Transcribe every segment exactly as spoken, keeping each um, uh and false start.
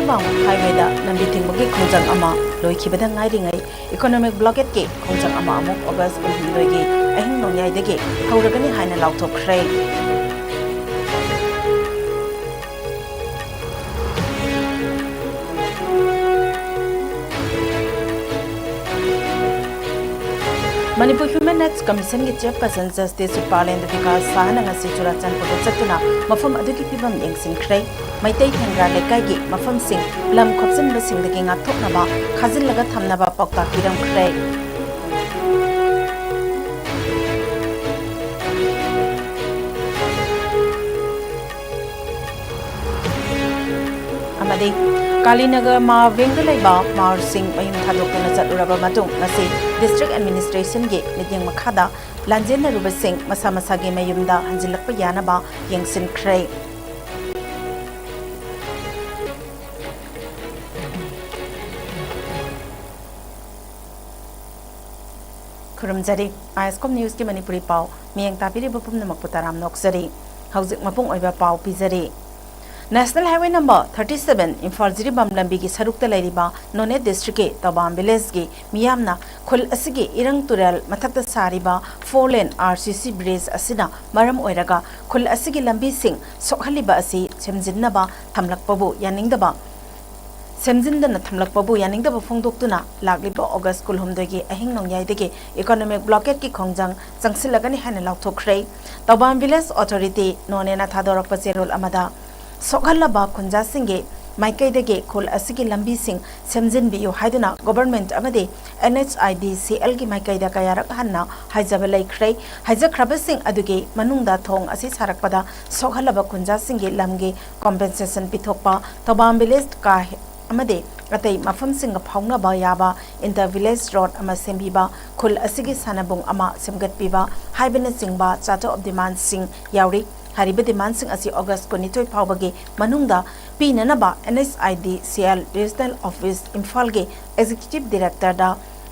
ꯇꯝꯕꯥꯡ ꯍꯥꯏꯋꯦꯗ ꯂꯝꯕꯤ ꯊꯤꯡꯕꯒꯤ ꯈꯣꯡꯖꯪ ꯑꯃ ꯂꯣꯏꯈꯤꯕꯗ ꯉꯥꯏꯔꯤꯉꯩ, ꯏꯀꯣꯅꯣꯃꯤꯛ ꯕ꯭ꯂꯣꯀꯦꯠꯀꯤ ꯈꯣꯡꯖꯪ ꯑꯃ ꯑꯃꯨꯛ ꯑꯣꯒꯁ ꯀꯨꯟꯍꯨꯝꯗꯣꯏꯒꯤ ꯑꯍꯤꯡ ꯅꯣꯡꯌꯥꯏꯗꯒꯤ ꯍꯧꯔꯒꯅꯤ ꯍꯥꯏꯅ ꯂꯥꯎꯊꯣꯛꯈ꯭ꯔꯦ꯫ ꯃꯅꯤꯄꯨꯔ ꯍ꯭ꯌꯨꯃꯦꯟ ꯔꯥꯏꯠꯁ ꯀꯃꯤꯁꯟꯒꯤ ꯆꯤꯌꯔꯄꯔꯁꯟ ꯖꯁꯇꯤꯁ ꯔꯨꯄꯥꯂꯦꯟꯗ꯭ꯔ ꯕꯤꯀꯥꯁ ꯁꯍꯥꯅ ꯉꯁꯤ ꯆꯨꯔꯥꯆꯥꯟꯄꯨꯔꯗ ꯆꯠꯇꯨꯅ ꯃꯐꯝ ꯑꯗꯨꯒꯤ ꯐꯤꯕꯝ ꯌꯦꯡꯁꯤꯟꯈ꯭ꯔꯦ꯫ ꯃꯩꯇꯩ ꯊꯦꯡꯒ꯭ꯔꯥ ꯂꯩꯀꯥꯏꯒꯤ ꯃꯐꯝꯁꯤꯡ ꯂꯝ ꯈꯣꯞꯆꯤꯟꯕꯁꯤꯡꯗꯒꯤ ꯉꯥꯛꯊꯣꯛꯅꯕ ꯈꯥꯖꯤꯜꯂꯒ ꯊꯝꯅꯕ ꯄꯥꯎꯇꯥꯛ ꯄꯤꯔꯝꯈ꯭ꯔꯦ꯫ ꯑꯃꯗꯤ ꯀꯥꯂꯤꯅꯒꯔ ꯃꯍꯥꯕꯤꯔꯗ ꯂꯩꯕ ꯃꯥꯔꯁꯤꯡ ꯃꯌꯨꯝ ꯊꯥꯗꯣꯛꯇꯨꯅ ꯆꯠꯂꯨꯔꯕ ꯃꯇꯨꯡ ꯉꯁꯤ ꯗꯤꯁꯇ꯭ꯔꯤꯛ ꯑꯦꯗꯃꯤꯅꯤꯁꯇ꯭ꯔꯦꯁꯟꯒꯤ ꯃꯤꯠꯌꯦꯡ ꯃꯈꯥꯗ ꯂꯥꯟꯖꯦꯟꯅꯔꯨꯕꯁꯤꯡ ꯃꯁꯥ ꯃꯁꯥꯒꯤ ꯃꯌꯨꯝꯗ ꯍꯟꯖꯤꯜꯂꯛꯄ ꯌꯥꯅꯕ ꯌꯦꯡꯁꯤꯟꯈ꯭ꯔꯦ꯫ ꯈꯨꯔꯨꯝꯖꯔꯤ꯫ ꯑꯥꯏ ꯑꯦꯁ ꯀꯣꯝ ꯅ꯭ꯌꯨꯁꯀꯤ ꯃꯅꯤꯄꯨꯔꯤ ꯄꯥꯎ ꯃꯤꯠꯌꯦꯡ ꯇꯥꯕꯤꯔꯤꯕ ꯄꯨꯝꯅꯃꯛꯄꯨ ꯇꯔꯥꯝꯅ ꯑꯣꯛꯆꯔꯤ꯫ ꯍꯧꯖꯤꯛ ꯃꯄꯨꯡ ꯑꯣꯏꯕ ꯄꯥꯎ ꯄꯤꯖꯔꯤ꯫ National highway number thirty seven Imphal Jiribam ꯂꯝꯕꯤꯒꯤ ꯁꯔꯨꯛꯇ ꯂꯩꯔꯤꯕ ꯅꯣꯅꯦ ꯗꯤꯁꯇ꯭ꯔꯤꯛꯀꯤ ꯇꯧꯕꯥꯝ ꯚꯤꯂꯦꯖꯀꯤ ꯃꯤꯌꯥꯝꯅ ꯈꯨꯜ ꯑꯁꯤꯒꯤ ꯏꯔꯪ ꯇꯨꯔꯦꯜ ꯃꯊꯛꯇ ꯁꯥꯔꯤꯕ ꯐꯣꯔ ꯂꯦꯟ ꯑꯥꯔ ꯁꯤ ꯁꯤ ꯕ꯭ꯔꯤꯖ ꯑꯁꯤꯅ ꯃꯔꯝ ꯑꯣꯏꯔꯒ ꯈꯨꯜ ꯑꯁꯤꯒꯤ ꯂꯝꯕꯤꯁꯤꯡ ꯁꯣꯛꯍꯜꯂꯤꯕ ꯑꯁꯤ ꯁꯦꯝꯖꯤꯟꯅꯕ ꯊꯝꯂꯛꯄꯕꯨ ꯌꯥꯅꯤꯡꯗꯕ, ꯁꯦꯝꯖꯤꯟꯗꯅ ꯊꯝꯂꯛꯄꯕꯨ ꯌꯥꯅꯤꯡꯗꯕ ꯐꯣꯡꯗꯣꯛꯇꯨꯅ ꯂꯥꯛꯂꯤꯕ ꯑꯣꯒꯁ ꯀꯨꯟꯍꯨꯝꯗꯣꯏꯒꯤ ꯑꯍꯤꯡ ꯅꯣꯡꯌꯥꯏꯗꯒꯤ ꯏꯀꯣꯅꯣꯃꯤꯛ ꯕ꯭ꯂꯣꯀꯦꯠꯀꯤ ꯈꯣꯡꯖꯪ ꯆꯪꯁꯤꯜꯂꯒꯅꯤ ꯍꯥꯏꯅ ꯂꯥꯎꯊꯣꯛꯈ꯭ꯔꯦ꯫ ꯇꯧꯕꯥꯝ ꯚꯤꯂꯦꯖ ꯑꯣꯊꯣꯔꯤꯇꯤ ꯅꯣꯅꯦꯅ ꯊꯥꯗꯣꯔꯛꯄ ꯆꯦꯔꯣꯜ ꯑꯃꯗ ꯁꯣꯛꯍꯜꯂꯕ ꯈꯨꯟꯖꯥꯁꯤꯡꯒꯤ ꯃꯥꯏꯀꯩꯗꯒꯤ ꯈꯨꯜ ꯑꯁꯤꯒꯤ ꯂꯝꯕꯤꯁꯤꯡ ꯁꯦꯝꯖꯤꯟꯕꯤꯌꯨ ꯍꯥꯏꯗꯨꯅ ꯒꯣꯚꯔꯟꯃꯦꯟꯠ ꯑꯃꯗꯤ ꯑꯦꯟ ꯑꯩꯆ ꯑꯥꯏ ꯗꯤ ꯁꯤ ꯑꯦꯜꯒꯤ ꯃꯥꯏꯀꯩꯗ ꯀꯌꯥꯔꯛ ꯍꯟꯅ ꯍꯥꯏꯖꯕ ꯂꯩꯈ꯭ꯔꯦ꯫ ꯍꯥꯏꯖꯈ꯭ꯔꯕꯁꯤꯡ ꯑꯗꯨꯒꯤ ꯃꯅꯨꯡꯗ ꯊꯣꯡ ꯑꯁꯤ ꯁꯥꯔꯛꯄꯗ ꯁꯣꯛꯍꯜꯂꯕ ꯈꯨꯟꯖꯥꯁꯤꯡꯒꯤ ꯂꯝꯒꯤ ꯀꯣꯝꯄꯦꯟꯁꯦꯁꯟ ꯄꯤꯊꯣꯛꯄ, ꯇꯧꯕꯥꯝ ꯚꯤꯂꯦꯖ ꯀꯥ ꯑꯃꯗꯤ ꯑꯇꯩ ꯃꯐꯝꯁꯤꯡꯒ ꯐꯥꯎꯅꯕ ꯌꯥꯕ ꯏꯟꯇꯔ ꯚꯤꯂꯦꯖ ꯔꯣꯗ ꯑꯃ ꯁꯦꯝꯕꯤꯕ, ꯈꯨꯜ ꯑꯁꯤꯒꯤ ꯁꯥꯟꯅꯕꯨꯡ ꯑꯃ ꯁꯦꯝꯒꯠꯄꯤꯕ ꯍꯥꯏꯕꯅꯆꯤꯡꯕ ꯆꯥꯔꯇꯔ ꯑꯣꯐ ꯗꯤꯃꯥꯟꯁꯤꯡ ꯌꯥꯎꯔꯤ꯫ ꯍꯥꯏꯔꯤꯕ ꯗꯤꯃꯥꯟꯁꯤꯡ ꯑꯁꯤ ꯑꯣꯒꯁ ꯀꯨꯟꯅꯤꯊꯣꯏ ꯐꯥꯎꯕꯒꯤ ꯃꯅꯨꯡꯗ ꯄꯤꯅꯅꯕ and H I D C L regional office ꯏꯝꯐꯥꯜꯒꯤ ꯑꯦꯛꯖꯤꯀ꯭ꯌꯨꯇꯤꯚ ꯗꯤꯔꯦꯛꯇꯔꯗ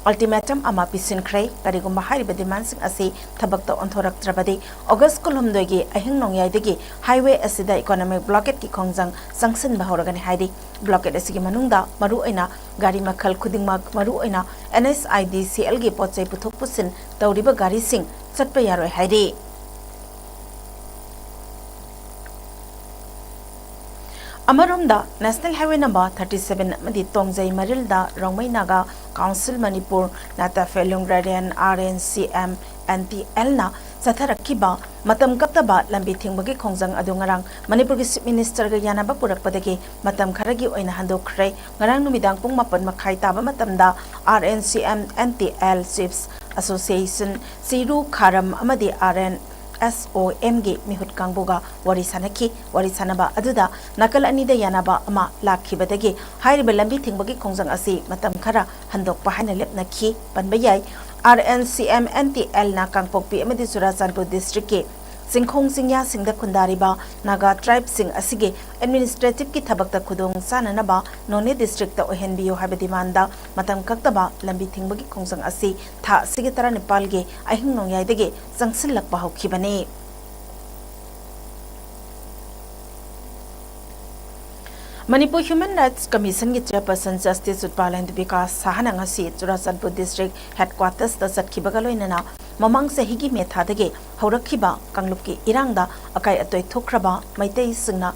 ꯑꯜꯇꯤꯃꯦꯇꯝ ꯑꯃ ꯄꯤꯁꯤꯟꯈ꯭ꯔꯦ꯫ ꯀꯔꯤꯒꯨꯝꯕ ꯍꯥꯏꯔꯤꯕ ꯗꯤꯃꯥꯟꯁꯤꯡ ꯑꯁꯤ ꯊꯕꯛꯇ ꯑꯣꯟꯊꯣꯔꯛꯇ꯭ꯔꯕꯗꯤ ꯑꯣꯒꯁ ꯀꯨꯟꯍꯨꯝꯗꯣꯏꯒꯤ ꯑꯍꯤꯡ ꯅꯣꯡꯌꯥꯏꯗꯒꯤ ꯍꯥꯏꯋꯦ ꯑꯁꯤꯗ ꯏꯀꯣꯅꯣꯃꯤꯛ ꯕ꯭ꯂꯣꯀꯦꯠꯀꯤ ꯈꯣꯡꯖꯪ ꯆꯪꯁꯤꯟꯕ ꯍꯧꯔꯒꯅꯤ ꯍꯥꯏꯔꯤ꯫ ꯕ꯭ꯂꯣꯀꯦꯠ ꯑꯁꯤꯒꯤ ꯃꯅꯨꯡꯗ ꯃꯔꯨꯑꯣꯏꯅ ꯒꯥꯔꯤ ꯃꯈꯜ ꯈꯨꯗꯤꯡꯃꯛ, ꯃꯔꯨꯑꯣꯏꯅ NHIDCLꯒꯤ ꯄꯣꯠ ꯆꯩ ꯄꯨꯊꯣꯛ ꯄꯨꯁꯤꯟ ꯇꯧꯔꯤꯕ ꯒꯥꯔꯤꯁꯤꯡ ꯆꯠꯄ ꯌꯥꯔꯣꯏ ꯍꯥꯏꯔꯤ꯫ ꯑꯃꯔꯣꯝꯗ, national highway number thirty seven ꯑꯃꯗꯤ ꯇꯣꯡꯖꯩ ꯃꯔꯤꯜꯗ ꯔꯣꯡꯃꯩ ꯅꯥꯒꯥ ꯀꯥꯎꯟꯁꯤꯜ ꯃꯅꯤꯄꯨꯔ, ꯅꯥꯇꯥꯐꯦꯂꯨꯡ ꯔꯦꯔꯦꯟ, RNCM NTLꯅ ꯆꯠꯊꯔꯛꯈꯤꯕ ꯃꯇꯝ ꯀꯛꯇꯕ ꯂꯝꯕꯤ ꯊꯤꯡꯕꯒꯤ ꯈꯣꯡꯖꯪ ꯑꯗꯨ ꯉꯔꯥꯡ ꯃꯅꯤꯄꯨꯔꯒꯤ ꯆꯤꯐ ꯃꯤꯅꯤꯁꯇꯔꯒ ꯌꯥꯅꯕ ꯄꯨꯔꯛꯄꯗꯒꯤ ꯃꯇꯝ ꯈꯔꯒꯤ ꯑꯣꯏꯅ ꯍꯟꯗꯣꯛꯈ꯭ꯔꯦ꯫ ꯉꯔꯥꯡ ꯅꯨꯃꯤꯗꯥꯡ ꯄꯨꯡ ꯃꯥꯄꯟ ꯃꯈꯥꯏ ꯇꯥꯕ ꯃꯇꯝꯗ RNCM NTL Chiefs Association, ꯆꯤꯔꯨ ꯈꯥꯔꯝ ꯑꯃꯗꯤ RNSOMꯒꯤ ꯃꯤꯍꯨꯠ ꯀꯥꯡꯕꯨꯒ ꯋꯥꯔꯤ ꯁꯥꯟꯅꯈꯤ꯫ ꯋꯥꯔꯤ ꯁꯥꯟꯅꯕ ꯑꯗꯨꯗ ꯅꯥꯀꯜ ꯑꯅꯤꯗ ꯌꯥꯅꯕ ꯑꯃ ꯂꯥꯛꯈꯤꯕꯗꯒꯤ ꯍꯥꯏꯔꯤꯕ ꯂꯝꯕꯤ ꯊꯤꯡꯕꯒꯤ ꯈꯣꯡꯖꯪ ꯑꯁꯤ ꯃꯇꯝ ꯈꯔ ꯍꯟꯗꯣꯛꯄ ꯍꯥꯏꯅ ꯂꯦꯞꯅꯈꯤ ꯄꯟꯕ ꯌꯥꯏ꯫ RNCM NTLꯅ ꯀꯥꯡꯄꯣꯛꯄꯤ ꯑꯃꯗꯤ ꯆꯨꯔꯥꯆꯥꯟꯄꯨꯔ ꯗꯤꯁꯇ꯭ꯔꯤꯛꯀꯤ ꯆꯤꯡꯈꯣꯡ ꯆꯤꯡꯌꯥꯁꯤꯡꯗ ꯈꯨꯟꯗꯥꯔꯤꯕ ꯅꯥꯒꯥ ꯇ꯭ꯔꯥꯏꯕꯁꯤꯡ ꯑꯁꯤꯒꯤ ꯑꯦꯗꯃꯤꯅꯤꯁꯇ꯭ꯔꯦꯇꯤꯚꯀꯤ ꯊꯕꯛꯇ ꯈꯨꯗꯣꯡ ꯆꯥꯅꯅꯕ ꯅꯣꯅꯦ ꯗꯤꯁꯇ꯭ꯔꯤꯛꯇ ꯑꯣꯏꯍꯟꯕꯤꯌꯨ ꯍꯥꯏꯕ ꯗꯤꯃꯥꯟꯗ ꯃꯇꯝ ꯀꯛꯇꯕ ꯂꯝꯕꯤ ꯊꯤꯡꯕꯒꯤ ꯈꯣꯡꯖꯪ ꯑꯁꯤ ꯊꯥ ꯑꯁꯤꯒꯤ ꯇꯔꯥꯅꯤꯄꯥꯜꯒꯤ ꯑꯍꯤꯡ ꯅꯣꯡꯌꯥꯏꯗꯒꯤ ꯆꯪꯁꯤꯜꯂꯛꯄ ꯍꯧꯈꯤꯕꯅꯤ꯫ ꯃꯅꯤꯄꯨꯔ ꯍ꯭ꯌꯨꯃꯦꯟ ꯔꯥꯏꯠꯁ ꯀꯃꯤꯁꯟꯒꯤ ꯆꯦꯌꯔꯄꯔꯁꯟ ꯖꯁꯇꯤꯁ ꯎꯠꯄꯥꯂꯦꯟ ꯕꯤꯀꯥꯁ ꯁꯍꯥꯅ ꯉꯁꯤ ꯆꯨꯔꯥꯆꯥꯟꯄꯨꯔ ꯗꯤꯁꯇ꯭ꯔꯤꯛ ꯍꯦꯗꯀ꯭ꯋꯥꯇꯔꯁꯇ ꯆꯠꯈꯤꯕꯒ ꯂꯣꯏꯅꯅ ꯃꯃꯥꯡ ꯆꯍꯤꯒꯤ ꯃꯦ ꯊꯥꯗꯒꯤ ꯍꯧꯔꯛꯈꯤꯕ ꯀꯥꯡꯂꯨꯞꯀꯤ ꯏꯔꯥꯡꯗ ꯑꯀꯥꯏ ꯑꯇꯣꯏ ꯊꯣꯛꯈ꯭ꯔꯕ ꯃꯩꯇꯩꯁꯤꯡꯅ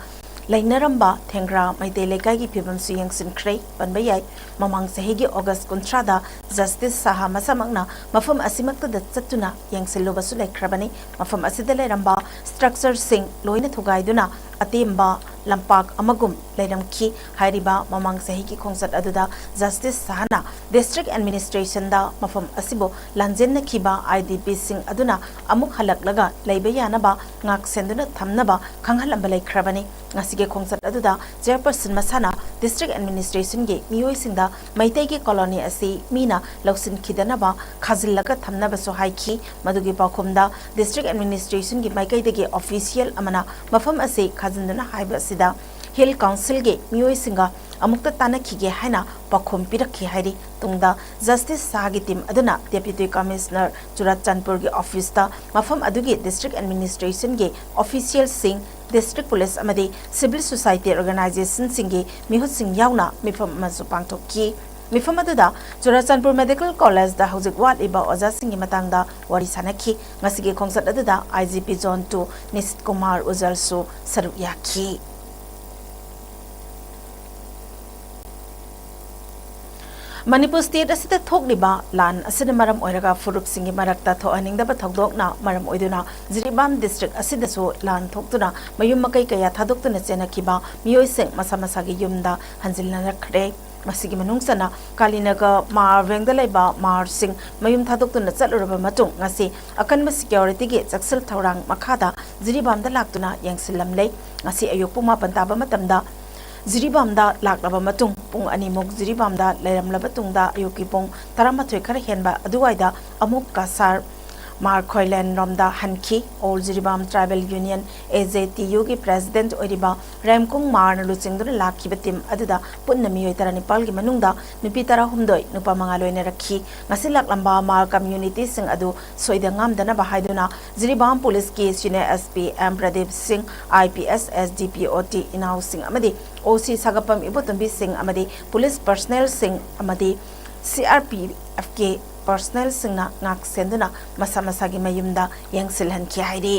ꯂꯩꯅꯔꯝꯕ ꯊꯦꯡꯒ꯭ꯔꯥ ꯃꯩꯇꯩ ꯂꯩꯀꯥꯏꯒꯤ ꯐꯤꯕꯝꯁꯨ ꯌꯦꯡꯁꯤꯟꯈ꯭ꯔꯦ ꯄꯟꯕ ꯌꯥꯏ꯫ ꯃꯃꯥꯡ ꯆꯍꯤꯒꯤ ꯑꯣꯒꯁ ꯀꯨꯟꯊ꯭ꯔꯥꯗ ꯖꯁꯇꯤꯁ ꯁꯍꯥ ꯃꯁꯥꯃꯛꯅ ꯃꯐꯝ ꯑꯁꯤꯃꯛꯇꯗ ꯆꯠꯇꯨꯅ ꯌꯦꯡꯁꯤꯜꯂꯨꯕꯁꯨ ꯂꯩꯈ꯭ꯔꯕꯅꯤ꯫ ꯃꯐꯝ ꯑꯁꯤꯗ ꯂꯩꯔꯝꯕ ꯁ꯭ꯇ꯭ꯔꯛꯆꯔꯁꯤꯡ ꯂꯣꯏꯅ ꯊꯨꯒꯥꯏꯗꯨꯅ ꯑꯇꯦꯝꯕ ꯂꯝꯄꯥꯛ ꯑꯃꯒꯨꯝ ꯂꯩꯔꯝꯈꯤ꯫ ꯍꯥꯏꯔꯤꯕ ꯃꯃꯥꯡ ꯆꯍꯤꯒꯤ ꯈꯣꯡꯆꯠ ꯑꯗꯨꯗ ꯖꯁꯇꯤꯁ ꯁꯍꯥꯅ ꯗꯤꯁꯇ꯭ꯔꯤꯛ ꯑꯦꯗꯃꯤꯅꯤꯁꯇ꯭ꯔꯦꯁꯟꯗ ꯃꯐꯝ ꯑꯁꯤꯕꯨ ꯂꯥꯟꯖꯦꯟꯅꯈꯤꯕ IDPꯁꯤꯡ ꯑꯗꯨꯅ ꯑꯃꯨꯛ ꯍꯜꯂꯛꯂꯒ ꯂꯩꯕ ꯌꯥꯅꯕ ꯉꯥꯛ ꯁꯦꯟꯗꯨꯅ ꯊꯝꯅꯕ ꯈꯪꯍꯜꯂꯝꯕ ꯂꯩꯈ꯭ꯔꯕꯅꯤ꯫ ꯉꯁꯤꯒꯤ ꯈꯣꯡꯆꯠ ꯑꯗꯨꯗ ꯆꯦꯌꯔꯄꯔꯁꯟ ꯃꯁꯥꯅ ꯗꯤꯁꯇ꯭ꯔꯤꯛ ꯑꯦꯗꯃꯤꯅꯤꯁꯇ꯭ꯔꯦꯁꯟꯒꯤ ꯃꯤꯑꯣꯏꯁꯤꯡꯗ ꯃꯩꯇꯩꯒꯤ ꯀꯣꯂꯣꯅꯤ ꯑꯁꯤ ꯃꯤꯅ ꯂꯧꯁꯤꯟꯈꯤꯗꯅꯕ ꯈꯥꯖꯤꯜꯂꯒ ꯊꯝꯅꯕꯁꯨ ꯍꯥꯏꯈꯤ꯫ ꯃꯗꯨꯒꯤ ꯄꯥꯎꯈꯨꯝꯗ ꯗꯤꯁꯇ꯭ꯔꯤꯛ ꯑꯦꯗꯃꯤꯅꯤꯁꯇ꯭ꯔꯦꯁꯟꯒꯤ ꯃꯥꯏꯀꯩꯗꯒꯤ ꯑꯣꯐꯤꯁꯤꯌꯦꯜ ꯑꯃꯅ ꯃꯐꯝ ꯑꯁꯤ ꯈꯥꯖꯤꯟꯗꯨꯅ ꯍꯥꯏꯕ ꯑꯁꯤꯗ ꯍꯤꯜ ꯀꯥꯎꯟꯁꯤꯜꯒꯤ ꯃꯤꯑꯣꯏꯁꯤꯡꯒ ꯑꯃꯨꯛꯇ ꯇꯥꯟꯅꯈꯤꯒꯦ ꯍꯥꯏꯅ ꯄꯥꯎꯈꯨꯝ ꯄꯤꯔꯛꯈꯤ ꯍꯥꯏꯔꯤ꯫ ꯇꯨꯡꯗ ꯖꯁꯇꯤꯁ ꯁꯥꯍꯒꯤ ꯇꯤꯝ ꯑꯗꯨꯅ ꯗꯦꯄ꯭ꯌꯨꯇꯤ ꯀꯃꯤꯁꯅꯔ ꯆꯨꯔꯥꯆꯥꯟꯄꯨꯔꯒꯤ ꯑꯣꯐꯤꯁꯇ ꯃꯐꯝ ꯑꯗꯨꯒꯤ ꯗꯤꯁꯇ꯭ꯔꯤꯛ ꯑꯦꯗꯃꯤꯅꯤꯁꯇ꯭ꯔꯦꯁꯟꯒꯤ ꯑꯣꯐꯤꯁꯤꯌꯦꯜꯁꯤꯡ, ꯗꯤꯁꯇ꯭ꯔꯤꯛ ꯄꯨꯂꯤꯁ ꯑꯃꯗꯤ ꯁꯤꯚꯤꯜ ꯁꯣꯁꯥꯏꯇꯤ ꯑꯣꯔꯒꯅꯥꯏꯖꯦꯁꯟꯁꯤꯡꯒꯤ ꯃꯤꯍꯨꯠꯁꯤꯡ ꯌꯥꯎꯅ ꯃꯤꯐꯝ ꯑꯃꯁꯨ ꯄꯥꯡꯊꯣꯛꯈꯤ꯫ ꯃꯤꯐꯝ ꯑꯗꯨꯗ ꯆꯨꯔꯥꯆꯥꯟꯄꯨꯔ ꯃꯦꯗꯤꯀꯦꯜ ꯀꯣꯂꯦꯖꯇ ꯍꯧꯖꯤꯛ ꯋꯥꯠꯂꯤꯕ ꯑꯣꯖꯥꯁꯤꯡꯒꯤ ꯃꯇꯥꯡꯗ ꯋꯥꯔꯤ ꯁꯥꯅꯈꯤ꯫ ꯉꯁꯤꯒꯤ ꯈꯣꯡꯆꯠ ꯑꯗꯨꯗ I G P zone two Nishit Kumar ꯎꯖꯜꯁꯨ ꯁꯔꯨꯛ ꯌꯥꯈꯤ꯫ ꯃꯅꯤꯄꯨꯔ ꯁ꯭ꯇꯦꯠ ꯑꯁꯤꯗ ꯊꯣꯛꯂꯤꯕ ꯂꯥꯟ ꯑꯁꯤꯅ ꯃꯔꯝ ꯑꯣꯏꯔꯒ ꯐꯨꯔꯨꯞꯁꯤꯡꯒꯤ ꯃꯔꯛꯇ ꯊꯣꯛꯍꯟꯅꯤꯡꯗꯕ ꯊꯧꯗꯣꯛꯅ ꯃꯔꯝ ꯑꯣꯏꯗꯨꯅ ꯖꯤꯔꯤꯕꯥꯝ ꯗꯤꯁꯇ꯭ꯔꯤꯛ ꯑꯁꯤꯗꯁꯨ ꯂꯥꯟ ꯊꯣꯛꯇꯨꯅ ꯃꯌꯨꯝ ꯃꯀꯩ ꯀꯌꯥ ꯊꯥꯗꯣꯛꯇꯨꯅ ꯆꯦꯟꯅꯈꯤꯕ ꯃꯤꯑꯣꯏꯁꯤꯡ ꯃꯁꯥ ꯃꯁꯥꯒꯤ ꯌꯨꯝꯗ ꯍꯟꯖꯤꯟꯅꯔꯛꯈ꯭ꯔꯦ꯫ ꯃꯁꯤꯒꯤ ꯃꯅꯨꯡ ꯆꯟꯅ ꯀꯥꯂꯤꯅꯒꯔ ꯃꯥꯔ ꯋꯦꯡꯗ ꯂꯩꯕ ꯃꯥꯔꯁꯤꯡ ꯃꯌꯨꯝ ꯊꯥꯗꯣꯛꯇꯨꯅ ꯆꯠꯂꯨꯔꯕ ꯃꯇꯨꯡ ꯉꯁꯤ ꯑꯀꯟꯕ ꯁꯤꯀ꯭ꯌꯣꯔꯤꯇꯤꯒꯤ ꯆꯦꯛꯁꯤꯜ ꯊꯧꯔꯥꯡ ꯃꯈꯥꯗ ꯖꯤꯔꯤꯕꯥꯝꯗ ꯂꯥꯛꯇꯨꯅ ꯌꯦꯡꯁꯤꯜꯂꯝꯂꯦ꯫ ꯉꯁꯤ ꯑꯌꯨꯛ ꯄꯨꯡ ꯃꯥꯄꯟ ꯇꯥꯕ ꯃꯇꯝꯗ ꯖꯤꯔꯤꯕꯥꯝꯗ ꯂꯥꯛꯂꯕ ꯃꯇꯨꯡ ꯄꯨꯡ ꯑꯅꯤꯃꯨꯛ ꯖꯤꯔꯤꯕꯥꯝꯗ ꯂꯩꯔꯝꯂꯕ ꯇꯨꯡꯗ ꯑꯌꯨꯛꯀꯤ ꯄꯨꯡ ꯇꯔꯥꯃꯥꯊꯣꯏ ꯈꯔ ꯍꯦꯟꯕ ꯑꯗꯨꯋꯥꯏꯗ ꯑꯃꯨꯛ ꯀꯁꯥꯔ ꯃꯥꯔ ꯈꯣꯏꯂꯦꯟ ꯔꯣꯝꯗ ꯍꯟꯈꯤ꯫ ꯑꯣꯜ ꯖꯤꯔꯤꯕꯥꯝ ꯇ꯭ꯔꯥꯏꯕꯦꯜ ꯌꯨꯅꯤꯌꯟ, ꯑꯦ ꯖꯦ ꯇꯤ ꯌꯨꯒꯤ ꯄ꯭ꯔꯦꯁꯤꯗꯦꯟꯠ ꯑꯣꯏꯔꯤꯕ ꯔꯦꯝꯀꯨꯡ ꯃꯥꯔꯅ ꯂꯨꯆꯤꯡꯗꯨꯅ ꯂꯥꯛꯈꯤꯕ ꯇꯤꯝ ꯑꯗꯨꯗ ꯄꯨꯟꯅ ꯃꯤꯑꯣꯏ ꯇꯔꯥꯅꯤꯄꯥꯜꯒꯤ ꯃꯅꯨꯡꯗ ꯅꯨꯄꯤ ꯇꯔꯥꯍꯨꯝꯗꯣꯏ, ꯅꯨꯄꯥ ꯃꯉꯥ ꯂꯣꯏꯅꯔꯛꯈꯤ꯫ ꯉꯁꯤ ꯂꯥꯛꯂꯝꯕ ꯃꯥꯔ ꯀꯝꯃ꯭ꯌꯨꯅꯤꯇꯤꯁꯤꯡ ꯑꯗꯨ ꯁꯣꯏꯗ ꯉꯥꯝꯗꯅꯕ ꯍꯥꯏꯗꯨꯅ ꯖꯤꯔꯤꯕꯥꯝ ꯄꯨꯂꯤꯁꯀꯤ senior S P M Pradeep ꯁꯤꯡ, I P S S D P O T ꯏꯅꯥꯎꯁꯤꯡ ꯑꯃꯗꯤ ꯑꯣ ꯁꯤ ꯁꯥꯒꯞꯄꯝ ꯏꯕꯣꯇꯣꯝꯕꯤ ꯁꯤꯡ ꯑꯃꯗꯤ ꯄꯨꯂꯤꯁ ꯄꯔꯁꯅꯦꯜꯁꯤꯡ ꯑꯃꯗꯤ ꯁꯤ ꯑꯥꯔ ꯄꯤ ꯑꯦꯐꯀꯤ ꯄꯔꯁꯅꯦꯜꯁꯤꯡꯅ ꯉꯥꯛ ꯁꯦꯟꯗꯨꯅ ꯃꯁꯥ ꯃꯁꯥꯒꯤ ꯃꯌꯨꯝꯗ ꯌꯦꯡꯁꯤꯜꯍꯟꯈꯤ ꯍꯥꯏꯔꯤ꯫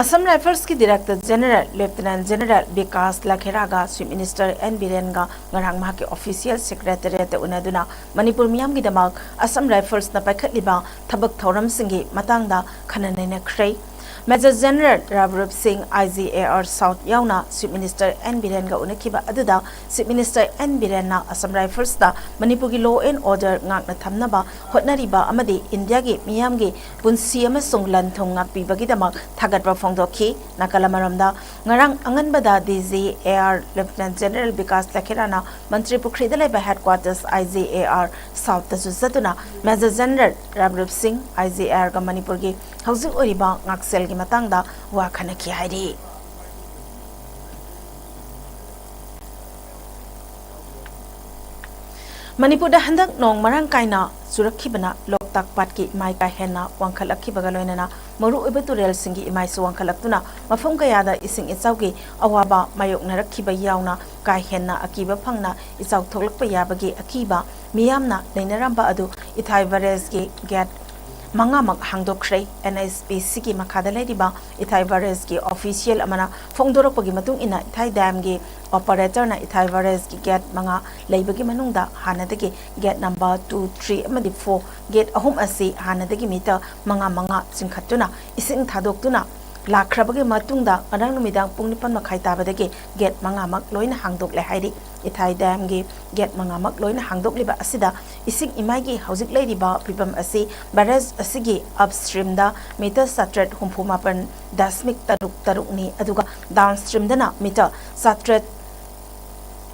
ꯑꯁꯝ ꯔꯥꯏꯐꯜꯁꯀꯤ director general lieutenant general Bikash ꯂꯈꯦꯔꯥꯒ ꯆꯤꯐ ꯃꯤꯅꯤꯁꯇꯔ ꯑꯦꯟ ꯕꯤꯔꯦꯟꯒ ꯉꯔꯥꯡ ꯃꯍꯥꯛꯀꯤ ꯑꯣꯐꯤꯁꯤꯌꯦꯜ ꯁꯦꯀ꯭ꯔꯦꯇꯦꯔꯤꯌꯦꯠꯇ ꯎꯅꯗꯨꯅ ꯃꯅꯤꯄꯨꯔ ꯃꯤꯌꯥꯝꯒꯤꯗꯃꯛ ꯑꯁꯝ ꯔꯥꯏꯐꯜꯁꯅ ꯄꯥꯏꯈꯠꯂꯤꯕ ꯊꯕꯛ ꯊꯧꯔꯝꯁꯤꯡꯒꯤ ꯃꯇꯥꯡꯗ ꯈꯟꯅ ꯅꯩꯅꯈ꯭ꯔꯦ꯫ Major General Rabrup Singh, I G A R South ꯌꯥꯎꯅ Chief Minister N ꯕꯤꯔꯦꯟꯒ ꯎꯅꯈꯤꯕ ꯑꯗꯨꯗ Chief Minister N ꯕꯤꯔꯦꯟꯅ Assam Riflesꯇ ꯃꯅꯤꯄꯨꯔꯒꯤ law and order ꯉꯥꯛꯅ ꯊꯝꯅꯕ ꯍꯣꯠꯅꯔꯤꯕ ꯑꯃꯗꯤ ꯏꯟꯗꯤꯌꯥꯒꯤ ꯃꯤꯌꯥꯝꯒꯤ ꯄꯨꯟꯁꯤ ꯑꯃꯁꯨꯡ ꯂꯟ ꯊꯨꯝ ꯉꯥꯛꯄꯤꯕꯒꯤꯗꯃꯛ ꯊꯥꯒꯠꯄ ꯐꯣꯡꯗꯣꯛꯈꯤ꯫ ꯅꯥꯀꯜ ꯑꯃꯔꯣꯝꯗ, ꯉꯔꯥꯡ ꯑꯉꯟꯕꯗ D G A R Lieutenant General Vikas ꯂꯈꯦꯔꯥꯅ ꯃꯟꯇ꯭ꯔꯤ ꯄꯨꯈ꯭ꯔꯤꯗ ꯂꯩꯕ headquarters I G A R Southꯇꯁꯨ ꯆꯠꯇꯨꯅ Major General ꯔꯥꯝꯔꯨꯞ ꯁꯤꯡ, I G A Rꯒ ꯃꯅꯤꯄꯨꯔꯒꯤ ꯍꯧꯖꯤꯛ ꯑꯣꯏꯔꯤꯕ ꯉꯥꯛꯁꯦꯜꯒꯤ ꯃꯇꯥꯡꯗ ꯋꯥ ꯈꯟꯅꯈꯤ ꯍꯥꯏꯔꯤ꯫ ꯃꯅꯤꯄꯨꯔꯗ ꯍꯟꯗꯛ ꯅꯣꯡ ꯃꯔꯥꯡ ꯀꯥꯏꯅ ꯆꯨꯔꯛꯈꯤꯕꯅ ꯂꯣꯛꯇꯥꯛ ꯄꯥꯠꯀꯤ ꯏꯃꯥꯏ ꯀꯥ ꯍꯦꯟꯅ ꯋꯥꯡꯈꯠꯂꯛꯈꯤꯕꯒ ꯂꯣꯏꯅꯅ ꯃꯔꯨꯑꯣꯏꯕ ꯇꯨꯔꯦꯜꯁꯤꯡꯒꯤ ꯏꯃꯥꯏꯁꯨ ꯋꯥꯡꯈꯠꯂꯛꯇꯨꯅ ꯃꯐꯝ ꯀꯌꯥꯗ ꯏꯁꯤꯡ ꯏꯆꯥꯎꯒꯤ ꯑꯋꯥꯕ ꯃꯥꯌꯣꯛꯅꯔꯛꯈꯤꯕ ꯌꯥꯎꯅ ꯀꯥ ꯍꯦꯟꯅ ꯑꯀꯤꯕ ꯐꯪꯅ ꯏꯆꯥꯎ ꯊꯣꯛꯂꯛꯄ ꯌꯥꯕꯒꯤ ꯑꯀꯤꯕ ꯃꯤꯌꯥꯝꯅ ꯂꯩꯅꯔꯝꯕ ꯑꯗꯨ ꯏꯊꯥꯏ ꯕꯔꯦꯖꯒꯤ ꯒꯦꯠ ꯃꯉꯥꯃꯛ ꯍꯥꯡꯗꯣꯛꯈ꯭ꯔꯦ꯫ N H P Cꯒꯤ ꯃꯈꯥꯗ ꯂꯩꯔꯤꯕ ꯏꯊꯥꯏ ꯕꯔꯦꯖꯀꯤ official ꯑꯃꯅ ꯐꯣꯡꯗꯣꯔꯛꯄꯒꯤ ꯃꯇꯨꯡ ꯏꯟꯅ, ꯏꯊꯥꯏ ꯗꯥꯝꯒꯤ operatorꯅ ꯏꯊꯥꯏ ꯕꯔꯦꯖꯀꯤ ꯒꯦꯠ ꯃꯉꯥ ꯂꯩꯕꯒꯤ ꯃꯅꯨꯡꯗ ꯍꯥꯟꯅꯗꯒꯤ ꯒꯦꯠ number two, three ꯑꯃꯗꯤ four ꯒꯦꯠ ꯑꯍꯨꯝ ꯑꯁꯤ ꯍꯥꯟꯅꯗꯒꯤ ꯃꯤꯇꯔ ꯃꯉꯥ ꯃꯉꯥ ꯆꯤꯡꯈꯠꯇꯨꯅ ꯏꯁꯤꯡ ꯊꯥꯗꯣꯛꯇꯨꯅ ꯂꯥꯛꯈ꯭ꯔꯕꯒꯤ ꯃꯇꯨꯡꯗ ꯉꯔꯥꯡ ꯅꯨꯃꯤꯗꯥꯡ ꯄꯨꯡ ꯅꯤꯄꯥꯟ ꯃꯈꯥꯏ ꯇꯥꯕꯗꯒꯤ ꯒꯦꯠ ꯃꯉꯥꯃꯛ ꯂꯣꯏꯅ ꯍꯥꯡꯗꯣꯛꯂꯦ ꯍꯥꯏꯔꯤ꯫ ꯏꯊꯥꯏ ꯗꯥꯝꯒꯤ ꯒꯦꯠ ꯃꯉꯥꯃꯛ ꯂꯣꯏꯅ ꯍꯥꯡꯗꯣꯛꯂꯤꯕ ꯑꯁꯤꯗ ꯏꯁꯤꯡ ꯏꯃꯥꯏꯒꯤ ꯍꯧꯖꯤꯛ ꯂꯩꯔꯤꯕ ꯐꯤꯕꯝ ꯑꯁꯤ ꯕꯔꯦꯖ ꯑꯁꯤꯒꯤ upstreamꯗ ꯃꯤꯇꯔ ꯆꯥꯇ꯭ꯔꯦꯠ ꯍꯨꯝꯐꯨ ꯃꯥꯄꯟ ꯗꯁꯃꯤꯛ ꯇꯔꯨꯛ ꯇꯔꯨꯛꯅꯤ, ꯑꯗꯨꯒ downstreamꯗꯅ ꯃꯤꯇꯔ ꯆꯥꯇ꯭ꯔꯦꯠ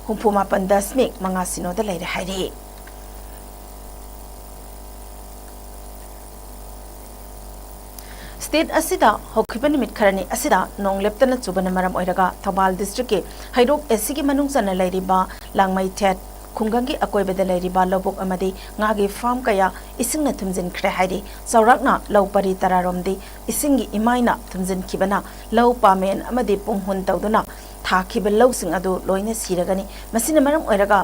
ꯍꯨꯝꯐꯨ ꯃꯥꯄꯟ ꯗꯁꯃꯤꯛ ꯃꯉꯥ ꯁꯤꯅꯣꯗ ꯂꯩꯔꯦ ꯍꯥꯏꯔꯤ꯫ State ꯑꯁꯤꯗ ꯍꯧꯈꯤꯕ ꯅꯨꯃꯤꯠ ꯈꯔꯅꯤ ꯑꯁꯤꯗ ꯅꯣꯡ ꯂꯦꯞꯇꯅ ꯆꯨꯕꯅ ꯃꯔꯝ ꯑꯣꯏꯔꯒ ꯊꯧꯕꯥꯜ districtꯀꯤ ꯍꯩꯔꯣꯛ ꯑꯁꯤꯒꯤ ꯃꯅꯨꯡ ꯆꯟꯅ ꯂꯩꯔꯤꯕ ꯂꯥꯡꯃꯩꯊꯦꯠ ꯈꯨꯡꯒꯪꯒꯤ ꯑꯀꯣꯏꯕꯗ ꯂꯩꯔꯤꯕ ꯂꯧꯕꯨꯛ ꯑꯃꯗꯤ ꯉꯥꯒꯤ farm ꯀꯌꯥ ꯏꯁꯤꯡꯅ ꯊꯨꯝꯖꯤꯟꯈ꯭ꯔꯦ ꯍꯥꯏꯔꯤ꯫ ꯆꯥꯎꯔꯥꯛꯅ ꯂꯧ ꯄꯔꯤ ꯇꯔꯥꯔꯣꯝꯗꯤ ꯏꯁꯤꯡꯒꯤ ꯏꯃꯥꯏꯅ ꯊꯨꯝꯖꯤꯟꯈꯤꯕꯅ ꯂꯧ ꯄꯥꯃꯦꯟ ꯑꯃꯗꯤ ꯄꯨꯡꯍꯨꯟ ꯇꯧꯗꯨꯅ ꯊꯥꯈꯤꯕ ꯂꯧꯁꯤꯡ ꯑꯗꯨ ꯂꯣꯏꯅ ꯁꯤꯔꯒꯅꯤ꯫ ꯃꯁꯤꯅ ꯃꯔꯝ ꯑꯣꯏꯔꯒ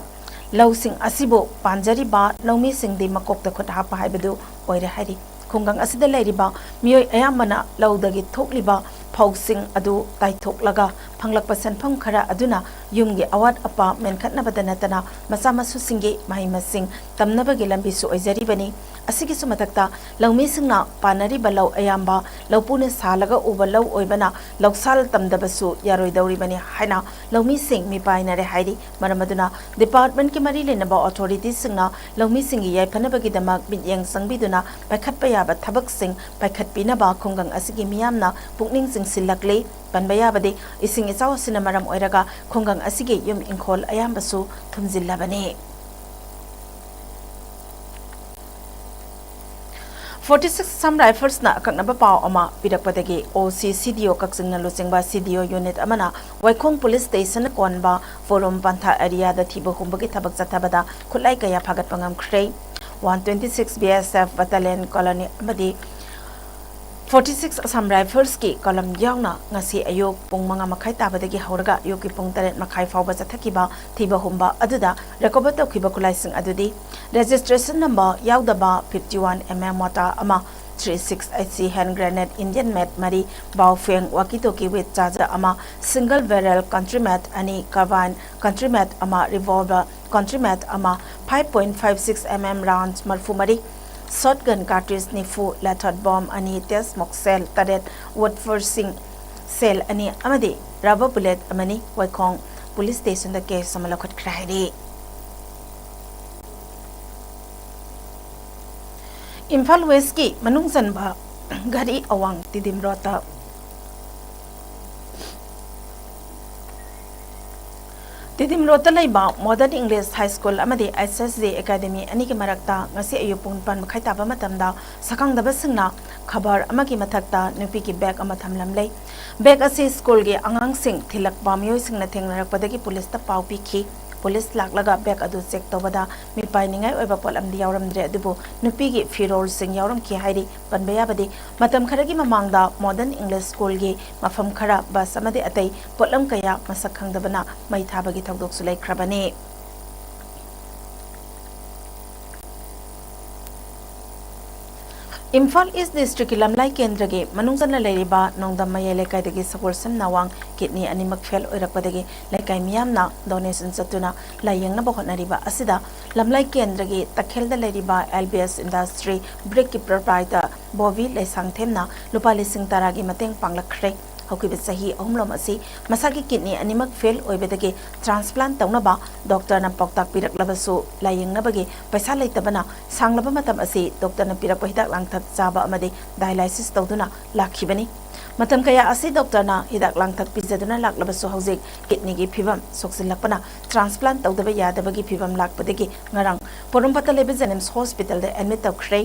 ꯂꯧꯁꯤꯡ ꯑꯁꯤꯕꯨ ꯄꯥꯟꯖꯔꯤꯕ ꯂꯧꯃꯤꯁꯤꯡꯗꯤ ꯃꯀꯣꯛꯇ ꯈꯨꯠ ꯍꯥꯞꯄ ꯍꯥꯏꯕꯗꯨ ꯑꯣꯏꯔꯦ ꯍꯥꯏꯔꯤ꯫ ꯈꯨꯡꯒꯪ ꯑꯁꯤꯗ ꯂꯩꯔꯤꯕ ꯃꯤꯑꯣꯏ ꯑꯌꯥꯝꯕꯅ ꯂꯧꯗꯒꯤ ꯊꯣꯛꯂꯤꯕ ꯐꯧꯁꯤꯡ ꯑꯗꯨ ꯇꯥꯏꯊꯣꯛꯂꯒ ꯐꯪꯂꯛꯄ ꯁꯦꯟꯐꯝ ꯈꯔ ꯑꯗꯨꯅ ꯌꯨꯝꯒꯤ ꯑꯋꯥꯠ ꯑꯄꯥ ꯃꯦꯟꯈꯠꯅꯕꯗ ꯅꯠꯇꯅ ꯃꯆꯥ ꯃꯁꯨꯁꯤꯡꯒꯤ ꯃꯍꯩ ꯃꯁꯤꯡ ꯇꯝꯅꯕꯒꯤ ꯂꯝꯕꯤꯁꯨ ꯑꯣꯏꯖꯔꯤꯕꯅꯤ꯫ ꯑꯁꯤꯒꯤꯁꯨ ꯃꯊꯛꯇ ꯂꯧꯃꯤꯁꯤꯡꯅ ꯄꯥꯟꯅꯔꯤꯕ ꯂꯧ ꯑꯌꯥꯝꯕ ꯂꯧꯄꯨꯅ ꯁꯥꯜꯂꯒ ꯎꯕ ꯂꯧ ꯑꯣꯏꯕꯅ ꯂꯧꯁꯥꯜ ꯇꯝꯗꯕꯁꯨ ꯌꯥꯔꯣꯏꯗꯧꯔꯤꯕꯅꯤ ꯍꯥꯏꯅ ꯂꯧꯃꯤꯁꯤꯡ ꯃꯤꯄꯥꯏꯅꯔꯦ ꯍꯥꯏꯔꯤ꯫ ꯃꯔꯝ ꯑꯗꯨꯅ ꯗꯤꯄꯥꯔꯠꯃꯦꯟꯠꯀꯤ ꯃꯔꯤ ꯂꯩꯅꯕ ꯑꯣꯊꯣꯔꯤꯇꯤꯁꯤꯡꯅ ꯂꯧꯃꯤꯁꯤꯡꯒꯤ ꯌꯥꯏꯐꯅꯕꯒꯤꯗꯃꯛ ꯃꯤꯠꯌꯦꯡ ꯆꯪꯕꯤꯗꯨꯅ ꯄꯥꯏꯈꯠꯄ ꯌꯥꯕ ꯊꯕꯛꯁꯤꯡ ꯄꯥꯏꯈꯠꯄꯤꯅꯕ ꯈꯨꯡꯒꯪ ꯑꯁꯤꯒꯤ ꯃꯤꯌꯥꯝꯅ ꯄꯨꯛꯅꯤꯡ ꯆꯤꯡꯁꯤꯜꯂꯛꯂꯤ꯫ ꯄꯟꯕ ꯌꯥꯕꯗꯤ, ꯏꯁꯤꯡ ꯏꯆꯥꯎ ꯑꯁꯤꯅ ꯃꯔꯝ ꯑꯣꯏꯔꯒ ꯈꯨꯡꯒꯪ ꯑꯁꯤꯒꯤ ꯌꯨꯝ ꯏꯪꯈꯣꯜ ꯑꯌꯥꯝꯕꯁꯨ ꯊꯨꯝꯖꯤꯜꯂꯕꯅꯤ꯫ ꯐꯣꯔꯇꯤ ꯁꯤꯛꯁ Assam Riflesꯅ ꯑꯀꯛꯅꯕ ꯄꯥꯎ ꯑꯃ ꯄꯤꯔꯛꯄꯗꯒꯤ, ꯑꯣ ꯁꯤ ꯁꯤ ꯗꯤ ꯑꯣ ꯀꯛꯆꯤꯡꯅ ꯂꯨꯆꯤꯡꯕ ꯁꯤ ꯗꯤ ꯑꯣ ꯌꯨꯅꯤꯠ ꯑꯃꯅ ꯋꯥꯏꯈꯣꯡ ꯄꯨꯂꯤꯁ ꯁ꯭ꯇꯦꯁꯟ ꯀꯣꯟꯕ ꯄꯣꯔꯣꯝ ꯄꯟꯊꯥ ꯑꯦꯔꯤꯌꯥꯗ ꯊꯤꯕ ꯍꯨꯝꯕꯒꯤ ꯊꯕꯛ ꯆꯠꯊꯕꯗ ꯈꯨꯠꯂꯥꯏ ꯀꯌꯥ ꯐꯥꯒꯠꯄ ꯉꯝꯈ꯭ꯔꯦ꯫ ꯋꯥꯟ ꯇ꯭ꯋꯦꯟꯇꯤ ꯁꯤꯛꯁ ꯕꯤ ꯑꯦꯁ ꯑꯦꯐ ꯕꯠꯇꯥꯂꯤꯌꯟ ꯀꯣꯂꯣꯅꯤ ꯑꯃꯗꯤ ꯐꯣꯔꯇꯤ ꯁꯤꯛꯁ Assam Riflesꯀꯤ ꯀꯣꯂꯝ ꯌꯥꯎꯅ ꯉꯁꯤ ꯑꯌꯨꯛ ꯄꯨꯡ ꯃꯉꯥ ꯃꯈꯥꯏ ꯇꯥꯕꯗꯒꯤ ꯍꯧꯔꯒ ꯑꯌꯨꯛꯀꯤ ꯄꯨꯡ ꯇꯔꯦꯠ ꯃꯈꯥꯏ ꯐꯥꯎꯕ ꯆꯠꯊꯈꯤꯕ ꯊꯤꯕ ꯍꯨꯝꯕ ꯑꯗꯨꯗ ꯔꯤꯀꯣꯚꯔ ꯇꯧꯈꯤꯕ ꯈꯨꯠꯂꯥꯏꯁꯤꯡ ꯑꯗꯨꯗꯤ registration number ꯌꯥꯎꯗꯕ fifty one M M mortar ꯑꯃ, three six H C hand grenade, Indian made ꯃꯔꯤ, Baofeng walkie talkie with charger ꯑꯃ, single barrel country made ꯑꯅꯤ, carbine country made ꯑꯃ, revolver country made ꯑꯃ, five point five six M M rounds ꯃꯔꯤꯐꯨ ꯃꯔꯤ, shotgun cartridge ꯅꯤꯐꯨ, lathot bomb ꯑꯅꯤ, test smoke shell ꯇꯔꯦꯠ, wood forcing shell ꯑꯅꯤ ꯑꯃꯗꯤ rubber bullet ꯑꯃꯅꯤ꯫ ꯋꯥꯏꯈꯣꯡ ꯄꯨꯂꯤꯁ ꯁ꯭ꯇꯦꯁꯟꯗ ꯀꯦꯁ ꯑꯃ ꯂꯧꯈꯠꯈ꯭ꯔꯦ ꯍꯥꯏꯔꯤ꯫ ꯏꯝꯐꯥꯜ ꯋꯦꯁꯀꯤ ꯃꯅꯨꯡ ꯆꯟꯕ ꯘꯔꯤ ꯑꯋꯥꯡ ꯇꯤꯗꯤꯝ ꯔꯣꯗꯇ, ꯇꯤꯗꯤꯝ ꯔꯣꯗꯇ ꯂꯩꯕ Modern English High School ꯑꯃꯗꯤ S S G Academy ꯑꯅꯤꯒꯤ ꯃꯔꯛꯇ ꯉꯁꯤ ꯑꯌꯨꯛ ꯄꯨꯡ ꯅꯤꯄꯥꯟ ꯃꯈꯥꯏ ꯇꯥꯕ ꯃꯇꯝꯗ ꯁꯛꯈꯪꯗꯕꯁꯤꯡꯅ ꯈꯕꯔ ꯑꯃꯒꯤ ꯃꯊꯛꯇ ꯅꯨꯄꯤꯒꯤ ꯕꯦꯒ ꯑꯃ ꯊꯝꯂꯝꯂꯦ꯫ ꯕꯦꯒ ꯑꯁꯤ ꯁ꯭ꯀꯨꯜꯒꯤ ꯑꯉꯥꯡꯁꯤꯡ ꯊꯤꯜꯂꯛꯄ ꯃꯤꯑꯣꯏꯁꯤꯡꯅ ꯊꯦꯡꯅꯔꯛꯄꯗꯒꯤ ꯄꯨꯂꯤꯁꯇ ꯄꯥꯎ ꯄꯤꯈꯤ꯫ ꯄꯨꯂꯤꯁ ꯂꯥꯛꯂꯒ ꯕꯦꯒ ꯑꯗꯨ ꯆꯦꯛ ꯇꯧꯕꯗ ꯃꯤꯄꯥꯏꯅꯤꯡꯉꯥꯏ ꯑꯣꯏꯕ ꯄꯣꯠꯂꯝꯗꯤ ꯌꯥꯎꯔꯝꯗ꯭ꯔꯦ, ꯑꯗꯨꯕꯨ ꯅꯨꯄꯤꯒꯤ ꯐꯤꯔꯣꯜꯁꯤꯡ ꯌꯥꯎꯔꯝꯈꯤ ꯍꯥꯏꯔꯤ꯫ ꯄꯟꯕ ꯌꯥꯕꯗꯤ, ꯃꯇꯝ ꯈꯔꯒꯤ ꯃꯃꯥꯡꯗ Modern English Schoolꯒꯤ ꯃꯐꯝ ꯈꯔ ꯕꯁ ꯑꯃꯗꯤ ꯑꯇꯩ ꯄꯣꯠꯂꯝ ꯀꯌꯥ ꯃꯁꯛ ꯈꯪꯗꯕꯅ ꯃꯩ ꯊꯥꯕꯒꯤ ꯊꯧꯗꯣꯛꯁꯨ ꯂꯩꯈ꯭ꯔꯕꯅꯤ꯫ ꯏꯝꯐꯥꯜ ꯏꯁ ꯗꯤꯁꯇ꯭ꯔꯤꯛꯀꯤ ꯂꯝꯂꯥꯏ ꯀꯦꯟꯗ꯭ꯔꯒꯤ ꯃꯅꯨꯡ ꯆꯟꯅ ꯂꯩꯔꯤꯕ ꯅꯣꯡꯗꯝ ꯃꯌꯥꯏ ꯂꯩꯀꯥꯏꯗꯒꯤ ꯁꯒꯣꯜꯁꯦꯝ ꯅꯥꯋꯥꯡ ꯀꯤꯗꯅꯤ ꯑꯅꯤꯃꯛ ꯐꯦꯜ ꯑꯣꯏꯔꯛꯄꯗꯒꯤ ꯂꯩꯀꯥꯏ ꯃꯤꯌꯥꯝꯅ ꯗꯣꯅꯦꯁꯟ ꯆꯠꯇꯨꯅ ꯂꯥꯏꯌꯦꯡꯅꯕ ꯍꯣꯠꯅꯔꯤꯕ ꯑꯁꯤꯗ ꯂꯝꯂꯥꯏ ꯀꯦꯟꯗ꯭ꯔꯒꯤ ꯇꯈꯦꯜꯗ ꯂꯩꯔꯤꯕ ꯑꯦꯜ ꯕꯤ ꯑꯦꯁ ꯏꯟꯗꯁꯇ꯭ꯔꯤ ꯕ꯭ꯔꯤꯛꯀꯤ ꯄ꯭ꯔꯣꯄ꯭ꯔꯥꯏꯇꯔ ꯕꯣꯕꯤ ꯂꯩꯁꯥꯡꯊꯦꯝꯅ ꯂꯨꯄꯥ ꯂꯤꯁꯤꯡ ꯇꯔꯥꯒꯤ ꯃꯇꯦꯡ ꯄꯥꯡꯂꯛꯈ꯭ꯔꯦ꯫ ꯍꯧꯈꯤꯕ ꯆꯍꯤ ꯑꯍꯨꯝꯂꯣꯝ ꯑꯁꯤ ꯃꯁꯥꯒꯤ ꯀꯤꯗꯅꯤ ꯑꯅꯤꯃꯛ ꯐꯦꯜ ꯑꯣꯏꯕꯗꯒꯤ ꯇ꯭ꯔꯥꯟꯁꯄ꯭ꯂꯥꯟ ꯇꯧꯅꯕ ꯗꯣꯛꯇꯔꯅ ꯄꯥꯎꯇꯥꯛ ꯄꯤꯔꯛꯂꯕꯁꯨ ꯂꯥꯏꯌꯦꯡꯅꯕꯒꯤ ꯄꯩꯁꯥ ꯂꯩꯇꯕꯅ ꯁꯥꯡꯂꯕ ꯃꯇꯝ ꯑꯁꯤ ꯗꯣꯛꯇꯔꯅ ꯄꯤꯔꯛꯄ ꯍꯤꯗꯥꯛ ꯂꯥꯡꯊꯛ ꯆꯥꯕ ꯑꯃꯗꯤ ꯗꯥꯏꯂꯥꯏꯁꯤꯁ ꯇꯧꯗꯨꯅ ꯂꯥꯛꯈꯤꯕꯅꯤ꯫ ꯃꯇꯝ ꯀꯌꯥ ꯑꯁꯤ ꯗꯣꯛꯇꯔꯅ ꯍꯤꯗꯥꯛ ꯂꯥꯡꯊꯛ ꯄꯤꯖꯗꯨꯅ ꯂꯥꯛꯂꯕꯁꯨ ꯍꯧꯖꯤꯛ ꯀꯤꯗꯅꯤꯒꯤ ꯐꯤꯕꯝ ꯁꯣꯛꯆꯤꯜꯂꯛꯄꯅ ꯇ꯭ꯔꯥꯟꯁꯄ꯭ꯂꯥꯟ ꯇꯧꯗꯕ ꯌꯥꯗꯕꯒꯤ ꯐꯤꯕꯝ ꯂꯥꯛꯄꯗꯒꯤ ꯉꯔꯥꯡ ꯄꯣꯔꯣꯝꯄꯥꯠꯇ ꯂꯩꯕ ꯖꯦꯅꯤꯝꯁ ꯍꯣꯁꯄꯤꯇꯥꯜꯗ ꯑꯦꯗꯃꯤꯠ ꯇꯧꯈ꯭ꯔꯦ꯫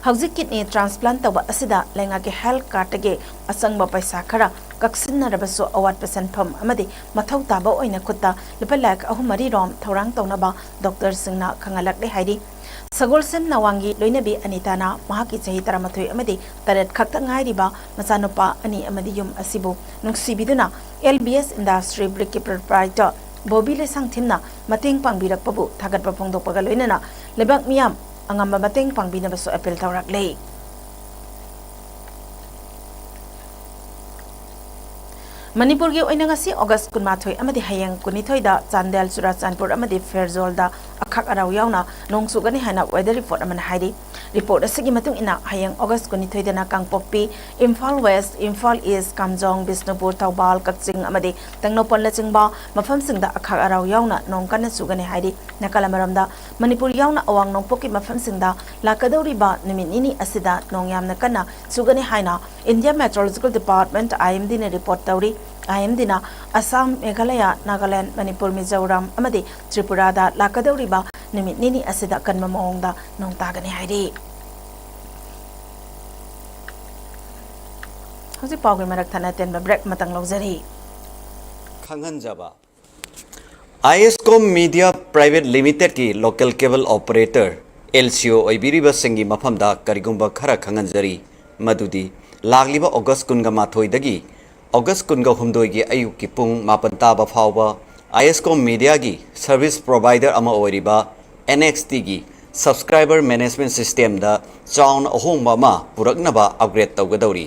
ꯍꯧꯖꯤꯛ ꯀꯤꯗꯅꯤ ꯇ꯭ꯔꯥꯟꯁꯄ꯭ꯂꯥꯟ ꯇꯧꯕ ꯑꯁꯤꯗ ꯂꯩꯉꯥꯛꯀꯤ ꯍꯦꯜꯊ ꯀꯥꯔꯗꯇꯒꯤ ꯑꯆꯪꯕ ꯄꯩꯁꯥ ꯈꯔ ꯀꯛꯁꯤꯟꯅꯔꯕꯁꯨ ꯑꯋꯥꯠꯄ ꯁꯦꯟꯐꯝ ꯑꯃꯗꯤ ꯃꯊꯧ ꯇꯥꯕ ꯑꯣꯏꯅ ꯈꯨꯠꯇ ꯂꯨꯄꯥ ꯂꯥꯈ ꯑꯍꯨꯝ ꯃꯔꯤ ꯔꯣꯝ ꯊꯧꯔꯥꯡ ꯇꯧꯅꯕ ꯗꯣꯛꯇꯔꯁꯤꯡꯅ ꯈꯪꯍꯜꯂꯛꯂꯦ ꯍꯥꯏꯔꯤ꯫ ꯁꯒꯣꯜꯁꯦꯝ ꯅꯋꯥꯡꯒꯤ ꯂꯣꯏꯅꯕꯤ ꯑꯅꯤꯇꯥꯅ ꯃꯍꯥꯛꯀꯤ ꯆꯍꯤ ꯇꯔꯥꯃꯥꯊꯣꯏ ꯑꯃꯗꯤ ꯇꯔꯦꯠ ꯈꯛꯇ ꯉꯥꯏꯔꯤꯕ ꯃꯆꯥꯅꯨꯄꯥ ꯑꯅꯤ ꯑꯃꯗꯤ ꯌꯨꯝ ꯑꯁꯤꯕꯨ ꯅꯨꯡꯁꯤꯕꯤꯗꯨꯅ ꯑꯦꯜ ꯕꯤ ꯑꯦꯁ ꯏꯟꯗꯁꯇ꯭ꯔꯤ ꯕ꯭ꯔꯤꯛꯀꯤ ꯄ꯭ꯔꯣꯄ꯭ꯔꯥꯏꯇꯔ ꯕꯣꯕꯤ ꯂꯩꯁꯥꯡꯊꯦꯝꯅ ꯃꯇꯦꯡ ꯄꯥꯡꯕꯤꯔꯛꯄꯕꯨ ꯊꯥꯒꯠꯄ ꯐꯣꯡꯗꯣꯛꯄꯒ ꯂꯣꯏꯅꯅ ꯂꯩꯕꯥꯛ ꯃꯤꯌꯥꯝ ꯑꯉꯝꯕ ꯃꯇꯦꯡ ꯄꯥꯡꯕꯤꯅꯕꯁꯨ ꯑꯄꯤꯜ ꯇꯧꯔꯛꯂꯦ꯫ ꯃꯅꯤꯄꯨꯔꯒꯤ ꯑꯣꯏꯅ ꯉꯁꯤ ꯑꯣꯒꯁ ꯀꯨꯟꯃꯥꯊꯣꯏ ꯑꯃꯗꯤ ꯍꯌꯦꯡ ꯀꯨꯟꯅꯤꯊꯣꯏꯗ ꯆꯥꯟꯗꯦꯜ, ꯆꯨꯔꯥꯆꯥꯟꯄꯨꯔ ꯑꯃꯗꯤ ꯐꯦꯔꯖꯣꯜꯗ ꯑꯈꯥꯛ ꯑꯔꯥꯎ ꯌꯥꯎꯅ ꯅꯣꯡ ꯆꯨꯒꯅꯤ ꯍꯥꯏꯅ ꯋꯦꯗꯔ ꯔꯤꯄꯣꯔꯠ ꯑꯃꯅ ꯍꯥꯏꯔꯤ꯫ ꯔꯤꯄꯣꯔꯠ ꯑꯁꯤꯒꯤ ꯃꯇꯨꯡ ꯏꯟꯅ ꯍꯌꯦꯡ ꯑꯣꯒꯁ ꯀꯨꯟꯅꯤꯊꯣꯏꯗꯅ ꯀꯥꯡꯄꯣꯛꯄꯤ, ꯏꯝꯐꯥꯜ ꯋꯦꯁ, ꯏꯝꯐꯥꯜ ꯏꯁ, ꯀꯥꯝꯖꯣꯡ, ꯕꯤꯁꯅꯨꯄꯨꯔ, ꯊꯧꯕꯥꯜ, ꯀꯛꯆꯤꯡ ꯑꯃꯗꯤ ꯇꯦꯡꯅꯧꯄꯜꯅꯆꯤꯡꯕ ꯃꯐꯝꯁꯤꯡꯗ ꯑꯈꯥꯛ ꯑꯔꯥꯎ ꯌꯥꯎꯅ ꯅꯣꯡ ꯀꯟꯅ ꯆꯨꯒꯅꯤ ꯍꯥꯏꯔꯤ꯫ ꯅꯥꯀꯜ ꯑꯃꯔꯣꯝꯗ, ꯃꯅꯤꯄꯨꯔ ꯌꯥꯎꯅ ꯑꯋꯥꯡ ꯅꯣꯡꯄꯣꯛꯀꯤ ꯃꯐꯝꯁꯤꯡꯗ ꯂꯥꯛꯀꯗꯧꯔꯤꯕ ꯅꯨꯃꯤꯠ ꯅꯤꯅꯤ ꯑꯁꯤꯗ ꯅꯣꯡ ꯌꯥꯝꯅ ꯀꯟꯅ ꯆꯨꯒꯅꯤ ꯍꯥꯏꯅ India Meteorological Department, I M D ꯅ ꯔꯤꯄꯣꯔꯠ ꯇꯧꯔꯤ꯫ I M D ꯅ ꯑꯁꯥꯝ, ꯃꯦꯘꯥꯂꯌꯥ, ꯅꯥꯒꯥꯂꯦꯟ, ꯃꯅꯤꯄꯨꯔ, ꯃꯤꯖꯣꯔꯥꯝ ꯑꯃꯗꯤ ꯇ꯭ꯔꯤꯄꯨꯔꯥꯗ ꯂꯥꯛꯀꯗꯧꯔꯤꯕ ꯅꯨꯃꯤꯠ ꯅꯤꯅꯤ ꯑꯁꯤꯗ ꯑꯀꯟꯕ ꯃꯑꯣꯡꯗ ꯅꯣꯡ ꯇꯥꯒꯅꯤ ꯍꯥꯏꯔꯤ꯫ ꯍꯧꯖꯤꯛ ꯄꯥꯎꯒꯤ ꯃꯔꯛ ꯊꯠꯅ ꯑꯇꯦꯟꯕ ꯕ꯭ꯔꯦꯛ ꯑꯃꯇꯪ ꯂꯧꯖꯔꯤ꯫ ꯈꯪꯍꯟꯖꯕ꯫ I S com media private ꯂꯤꯃꯤꯇꯦꯗꯀꯤ local cable operator, L C O, ꯑꯣꯏꯕꯤꯔꯤꯕꯁꯤꯡꯒꯤ ꯃꯐꯝꯗ ꯀꯔꯤꯒꯨꯝꯕ ꯈꯔ ꯈꯪꯍꯟꯖꯔꯤ, ꯃꯗꯨꯗꯤ ꯂꯥꯛꯂꯤꯕ ꯑꯣꯒꯁ ꯀꯨꯟꯒ ꯃꯥꯊꯣꯏꯗꯒꯤ ꯑꯣꯒꯁ ꯀꯨꯟꯒ ꯍꯨꯝꯗꯣꯏꯒꯤ ꯑꯌꯨꯛꯀꯤ ꯄꯨꯡ ꯃꯥꯄꯟ ꯇꯥꯕ ꯐꯥꯎꯕ ꯑꯥꯏ ꯑꯦꯁ ꯀꯣꯝ ꯃꯤꯗꯤꯌꯥꯒꯤ ꯁꯔꯚꯤꯁ ꯄ꯭ꯔꯣꯚꯥꯏꯗꯔ ꯑꯃ ꯑꯣꯏꯔꯤꯕ ꯑꯦꯟ ꯑꯦꯛꯁ ꯇꯤꯒꯤ Subscriber Management Systemꯗ ꯆꯥꯎꯅ ꯑꯍꯣꯡꯕ ꯑꯃ ꯄꯨꯔꯛꯅꯕ ꯑꯞꯒ꯭ꯔꯦꯗ ꯇꯧꯒꯗꯧꯔꯤ꯫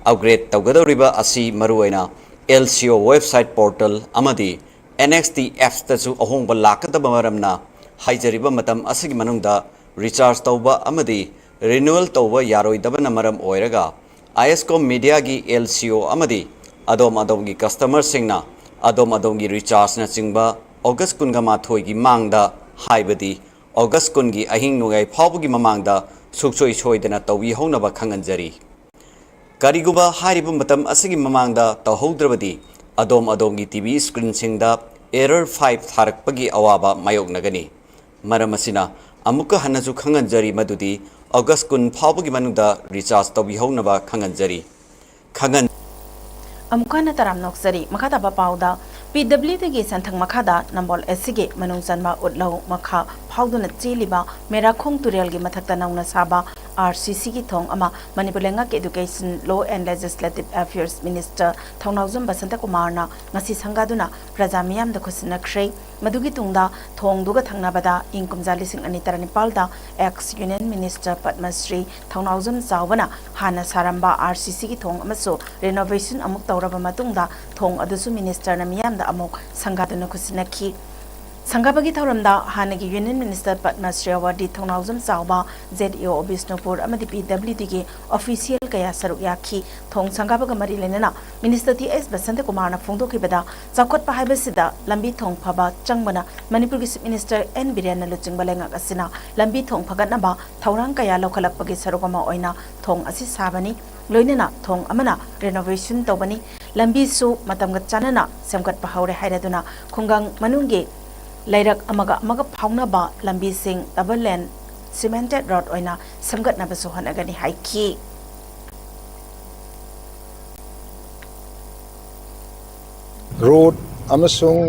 ꯑꯞꯒ꯭ꯔꯦꯗ ꯇꯧꯒꯗꯧꯔꯤꯕ ꯑꯁꯤ ꯃꯔꯨꯑꯣꯏꯅ L C O website portal ꯑꯃꯗꯤ N X T appsꯇꯁꯨ ꯑꯍꯣꯡꯕ ꯂꯥꯛꯀꯗꯕ ꯃꯔꯝꯅ, ꯍꯥꯏꯖꯔꯤꯕ ꯃꯇꯝ ꯑꯁꯤꯒꯤ ꯃꯅꯨꯡꯗ ꯔꯤꯆꯥꯔꯖ ꯇꯧꯕ ꯑꯃꯗꯤ ꯔꯤꯅ꯭ꯌꯨꯑꯦꯜ ꯇꯧꯕ ꯌꯥꯔꯣꯏꯗꯕꯅ ꯃꯔꯝ ꯑꯣꯏꯔꯒ, ISCOM Mediaꯒꯤ L C O ꯑꯃꯗꯤ ꯑꯗꯣꯝ ꯑꯗꯣꯝꯒꯤ ꯀꯁꯇꯃꯔꯁꯤꯡꯅ ꯑꯗꯣꯝ ꯑꯗꯣꯝꯒꯤ ꯔꯤꯆꯥꯔꯖꯅꯆꯤꯡꯕ ꯑꯣꯒꯁ ꯀꯨꯟꯒ ꯃꯥꯊꯣꯏꯒꯤ ꯃꯥꯡꯗ, ꯍꯥꯏꯕꯗꯤ ꯑꯣꯒꯁ ꯀꯨꯟꯒꯤ ꯑꯍꯤꯡ ꯅꯣꯡꯌꯥꯏ ꯐꯥꯎꯕꯒꯤ ꯃꯃꯥꯡꯗ ꯁꯨꯡꯁꯣꯏ ꯁꯣꯏꯗꯅ ꯇꯧꯕꯤꯍꯧꯅꯕ ꯈꯪꯍꯟꯖꯔꯤ꯫ ꯀꯔꯤꯒꯨꯝꯕ ꯍꯥꯏꯔꯤꯕ ꯃꯇꯝ ꯑꯁꯤꯒꯤ ꯃꯃꯥꯡꯗ ꯇꯧꯍꯧꯗ꯭ꯔꯕꯗꯤ, ꯑꯗꯣꯝ ꯑꯗꯣꯝꯒꯤ T V screenꯁꯤꯡꯗ error five ꯊꯥꯔꯛꯄꯒꯤ ꯑꯋꯥꯕ ꯃꯥꯌꯣꯛꯅꯒꯅꯤ꯫ ꯃꯔꯝ ꯑꯁꯤꯅ, ꯑꯃꯨꯛꯀ ꯍꯟꯅꯁꯨ ꯈꯪꯍꯟꯖꯔꯤ ꯃꯗꯨꯗꯤ ꯑꯣꯒꯁ ꯀꯨꯟ ꯐꯥꯎꯕꯒꯤ ꯃꯅꯨꯡꯗ ꯔꯤꯆꯥꯔꯖ ꯇꯧꯕꯤꯍꯧꯅꯕ ꯈꯪꯍꯟꯖꯔꯤ꯫ ꯈꯪꯍꯟ ꯑꯃꯨꯛꯀ ꯍꯟꯅ ꯇꯔꯥꯝꯅ ꯑꯣꯛꯆꯔꯤ꯫ ꯃꯈꯥ ꯇꯥꯕ ꯄꯥꯎꯗ, PWDꯒꯤ ꯁꯦꯟꯊꯪ ꯃꯈꯥꯗ ꯅꯝꯕꯣꯜ SCꯒꯤ ꯃꯅꯨꯡ ꯆꯟꯕ ꯎꯠꯂꯧ ꯃꯈꯥ ꯐꯥꯎꯗꯨꯅ ꯆꯦꯜꯂꯤꯕ ꯃꯦꯔꯥꯈꯣꯡ ꯇꯨꯔꯦꯜꯒꯤ ꯃꯊꯛꯇ ꯅꯧꯅ ꯁꯥꯕ RCCꯒꯤ ꯊꯣꯡ ꯑꯃ ꯃꯅꯤꯄꯨꯔ ꯂꯩꯉꯥꯛꯀꯤ Education, Law and Legislative Affairs Minister ꯊꯧꯅꯥꯎꯖꯝ ꯕꯁꯟꯇ ꯀꯨꯃꯥꯔꯅ ꯉꯁꯤ ꯁꯪꯒꯥꯗꯨꯅ ꯄ꯭ꯔꯖꯥ ꯃꯤꯌꯥꯝꯗ ꯈꯨꯠꯁꯤꯟꯅꯈ꯭ꯔꯦ꯫ ꯃꯗꯨꯒꯤ ꯇꯨꯡꯗ ꯊꯣꯡꯗꯨꯒ ꯊꯪꯅꯕꯗ ꯏꯪ ꯀꯨꯝꯖꯥ ꯂꯤꯁꯤꯡ ꯑꯅꯤ ꯇꯔꯥꯅꯤꯄꯥꯜꯗ ex Union Minister ꯄꯗꯃꯁ꯭ꯔꯤ ꯊꯧꯅꯥꯎꯖꯝ ꯆꯥꯎꯕꯅ ꯍꯥꯟꯅ ꯁꯥꯔꯝꯕ RCCꯒꯤ ꯊꯣꯡ ꯑꯃꯁꯨ renovation ꯑꯃꯨꯛ ꯇꯧꯔꯕ ꯃꯇꯨꯡꯗ ꯊꯣꯡ ꯑꯗꯨꯁꯨ ministerꯅ ꯃꯤꯌꯥꯝꯗ ꯑꯃꯨꯛ ꯁꯪꯒꯥꯗꯨꯅ ꯈꯨꯠꯁꯤꯟꯅꯈꯤ꯫ ꯁꯪꯒꯥꯕꯒꯤ ꯊꯧꯔꯝꯗ ꯍꯥꯟꯅꯒꯤ Union Minister ꯄꯗꯃꯁ꯭ꯔꯤ Award ꯊꯧꯅꯥꯎꯖꯝ ꯆꯥꯎꯕ, ZEO ꯕꯤꯁꯅꯨꯄꯨꯔ ꯑꯃꯗꯤ PWDꯒꯤ official ꯀꯌꯥ ꯁꯔꯨꯛ ꯌꯥꯈꯤ꯫ ꯊꯣꯡ ꯁꯪꯒꯥꯕꯒ ꯃꯔꯤ ꯂꯩꯅꯅ Minister T S ꯕꯁꯟꯇ ꯀꯨꯃꯥꯔꯅ ꯐꯣꯡꯗꯣꯛꯈꯤꯕꯗ, ꯆꯥꯎꯈꯠꯄ ꯍꯥꯏꯕꯁꯤꯗ ꯂꯝꯕꯤ ꯊꯣꯡ ꯐꯕ ꯆꯪꯕꯅ ꯃꯅꯤꯄꯨꯔꯒꯤ Chief Minister N ꯕꯤꯔꯦꯟꯅ ꯂꯨꯆꯤꯡꯕ ꯂꯩꯉꯥꯛ ꯑꯁꯤꯅ ꯂꯝꯕꯤ ꯊꯣꯡ ꯐꯒꯠꯅꯕ ꯊꯧꯔꯥꯡ ꯀꯌꯥ ꯂꯧꯈꯠꯂꯛꯄꯒꯤ ꯁꯔꯨꯛ ꯑꯃ ꯑꯣꯏꯅ ꯊꯣꯡ ꯑꯁꯤ ꯁꯥꯕꯅꯤ꯫ ꯂꯣꯏꯅꯅ ꯊꯣꯡ ꯑꯃꯅ renovation ꯇꯧꯕꯅꯤ꯫ ꯂꯝꯕꯤꯁꯨ ꯃꯇꯝꯒ ꯆꯥꯟꯅꯅ ꯁꯦꯝꯒꯠꯄ ꯍꯧꯔꯦ ꯍꯥꯏꯔꯗꯨꯅ ꯈꯨꯡꯒꯪ ꯃꯅꯨꯡꯒꯤ ꯂꯩꯔꯛ ꯑꯃꯒ ꯑꯃꯒ ꯐꯥꯎꯅꯕ ꯂꯝꯕꯤꯁꯤꯡ double lane cemented road ꯑꯣꯏꯅ ꯁꯦꯝꯒꯠꯅꯕꯁꯨ ꯍꯣꯠꯅꯒꯅꯤ ꯍꯥꯏꯈꯤ꯫ ꯔꯣꯗ ꯑꯃꯁꯨꯡ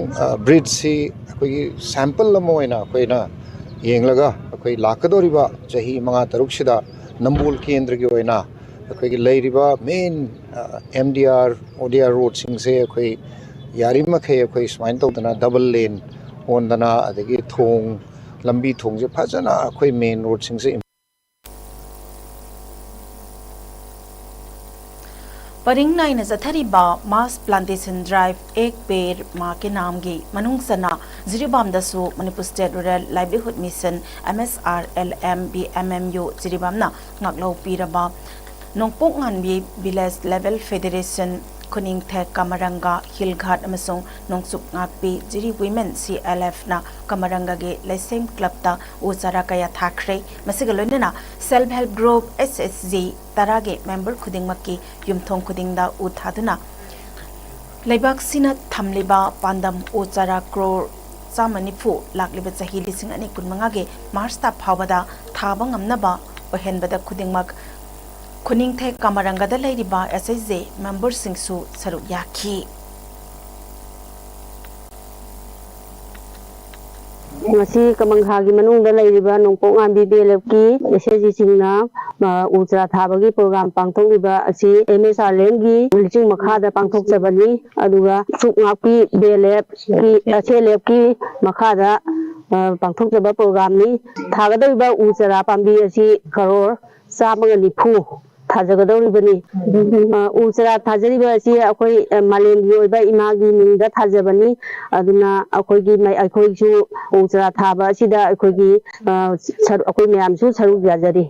ꯕ꯭ꯔꯤꯖꯁꯤ ꯑꯩꯈꯣꯏꯒꯤ ꯁꯦꯝꯄꯜ ꯑꯃ ꯑꯣꯏꯅ ꯑꯩꯈꯣꯏꯅ ꯌꯦꯡꯂꯒ, ꯑꯩꯈꯣꯏ ꯂꯥꯛꯀꯗꯧꯔꯤꯕ ꯆꯍꯤ ꯃꯉꯥ ꯇꯔꯨꯛꯁꯤꯗ ꯅꯝꯕꯣꯜ ꯀꯦꯟꯗ꯭ꯔꯒꯤ ꯑꯣꯏꯅ ꯑꯩꯈꯣꯏꯒꯤ ꯂꯩꯔꯤꯕ ꯃꯦꯟ MDR, ODR ꯔꯣꯗꯁꯤꯡꯁꯦ ꯑꯩꯈꯣꯏ ꯌꯥꯔꯤꯃꯈꯩ ꯑꯩꯈꯣꯏ ꯁꯨꯃꯥꯏꯅ ꯇꯧꯗꯅ ꯗꯕꯜ ꯂꯦꯟ ꯑꯣꯟꯗꯅ, ꯑꯗꯒꯤ ꯊꯣꯡ ꯂꯝꯕꯤ ꯊꯣꯡꯁꯦ ꯐꯖꯅ ꯑꯩꯈꯣꯏ ꯃꯦꯟ ꯔꯣꯗꯁꯤꯡꯁꯦ ꯄꯔꯤꯡ ꯅꯥꯏꯅ ꯆꯠꯊꯔꯤꯕ ꯃꯥꯁ ꯄ꯭ꯂꯥꯟꯇꯦꯁꯟ ꯗ꯭ꯔꯥꯏꯚ ꯑꯦꯛ ꯄꯦꯔ ꯃꯥ ꯀꯦ ꯅꯥꯝꯒꯤ ꯃꯅꯨꯡ ꯆꯟꯅ ꯖꯤꯔꯤꯕꯥꯝꯗꯁꯨ Manipur state rural livelihood mission, M S R L M B M M U ꯖꯤꯔꯤꯕꯥꯝꯅ ꯉꯥꯛꯂꯧ ꯄꯤꯔꯕ ꯅꯣꯡꯄꯣꯛ ꯉꯥꯟꯕꯤ ꯚꯤꯂꯦꯖ ꯂꯦꯚꯦꯜ ꯐꯦꯗꯦꯔꯦꯁꯟ, ꯈꯨꯅꯤꯡꯊꯦꯛ ꯀꯃꯔꯪꯒ, ꯍꯤꯜ ꯘꯥꯠ ꯑꯃꯁꯨꯡ ꯅꯣꯡꯆꯨꯞ ꯉꯥꯛꯄꯤ ꯖꯤꯔꯤ ꯋꯤꯃꯦꯟ ꯁꯤ ꯑꯦꯜ ꯑꯦꯐꯅ ꯀꯃꯔꯪꯒꯒꯤ ꯂꯩꯁꯦꯝ ꯀ꯭ꯂꯕꯇ ꯎ ꯆꯥꯔꯥ ꯀꯌꯥ ꯊꯥꯈ꯭ꯔꯦ꯫ ꯃꯁꯤꯒ ꯂꯣꯏꯅꯅ ꯁꯦꯜꯐ ꯍꯦꯜꯞ ꯒ꯭ꯔꯨꯞ, ꯑꯦꯁ ꯑꯦꯁ ꯖꯤ, ꯇꯔꯥꯒꯤ ꯃꯦꯝꯕꯔ ꯈꯨꯗꯤꯡꯃꯛꯀꯤ ꯌꯨꯝꯊꯣꯡ ꯈꯨꯗꯤꯡꯗ ꯎ ꯊꯥꯗꯨꯅ ꯂꯩꯕꯥꯛꯁꯤꯅ ꯊꯝꯂꯤꯕ ꯄꯥꯟꯗꯝ ꯎ ꯆꯥꯔꯥ ꯀ꯭ꯔꯣꯔ ꯆꯥꯝꯃ ꯅꯤꯐꯨ ꯂꯥꯛꯂꯤꯕ ꯆꯍꯤ ꯂꯤꯁꯤꯡ ꯑꯅꯤ ꯀꯨꯟꯃꯉꯥꯒꯤ ꯃꯥꯔꯆ ꯊꯥ ꯐꯥꯎꯕꯗ ꯊꯥꯕ ꯉꯝꯅꯕ ꯑꯣꯏꯍꯟꯕꯗ ꯈꯨꯗꯤꯡꯃꯛ ꯈꯨꯅꯤꯡꯊꯦꯛ ꯀꯃꯔꯪꯒꯗ ꯂꯩꯔꯤꯕ ꯑꯦꯁ ꯑꯩꯆ ꯖꯦ ꯃꯦꯝꯕꯔꯁꯤꯡꯁꯨ ꯁꯔꯨꯛ ꯌꯥꯈꯤ꯫ ꯉꯁꯤ ꯀꯃꯪꯍꯥꯒꯤ ꯃꯅꯨꯡꯗ ꯂꯩꯔꯤꯕ ꯅꯣꯡꯄꯣꯛ ꯉꯥꯟꯕꯤ ꯕꯤ ꯑꯦꯜ ꯑꯦꯐꯀꯤ ꯑꯦꯁ ꯑꯦꯁ ꯖꯤꯁꯤꯡꯅ ꯎ ꯆꯥꯔꯥ ꯊꯥꯕꯒꯤ ꯄ꯭ꯔꯣꯒ꯭ꯔꯥꯝ ꯄꯥꯡꯊꯣꯛꯂꯤꯕ ꯑꯁꯤ ꯑꯦꯝ ꯑꯦꯁ ꯑꯥꯔ ꯑꯦꯜꯒꯤ ꯂꯨꯆꯤꯡ ꯃꯈꯥꯗ ꯄꯥꯡꯊꯣꯛꯆꯕꯅꯤ꯫ ꯑꯗꯨꯒ ꯆꯨꯞ ꯉꯥꯛꯄꯤ ꯕꯤ ꯑꯦꯜ ꯑꯦꯐꯀꯤ, ꯑꯦꯁ ꯑꯦꯜ ꯑꯦꯐꯀꯤ ꯃꯈꯥꯗ ꯄꯥꯡꯊꯣꯛꯆꯕ ꯄ꯭ꯔꯣꯒ꯭ꯔꯥꯝꯅꯤ꯫ ꯊꯥꯒꯗꯧꯔꯤꯕ ꯎ ꯆꯥꯔꯥ ꯄꯥꯝꯕꯤ ꯑꯁꯤ ꯀꯔꯣꯔ ꯆꯥꯝꯃꯒ ꯅꯤꯐꯨ ꯊꯥꯖꯒꯗꯧꯔꯤꯕꯅꯤ꯫ ꯎ ꯆꯥꯔꯥ ꯊꯥꯖꯔꯤꯕ ꯑꯁꯤ ꯑꯩꯈꯣꯏ ꯃꯥꯂꯦꯝꯒꯤ ꯑꯣꯏꯕ ꯏꯃꯥꯒꯤ ꯃꯤꯡꯗ ꯊꯥꯖꯕꯅꯤ꯫ ꯑꯗꯨꯅ ꯑꯩꯈꯣꯏꯒꯤ, ꯑꯩꯈꯣꯏꯁꯨ ꯎ ꯆꯥꯔꯥ ꯊꯥꯕ ꯑꯁꯤꯗ ꯑꯩꯈꯣꯏꯒꯤ, ꯑꯩꯈꯣꯏ ꯃꯌꯥꯝꯁꯨ ꯁꯔꯨꯛ ꯌꯥꯖꯔꯤ꯫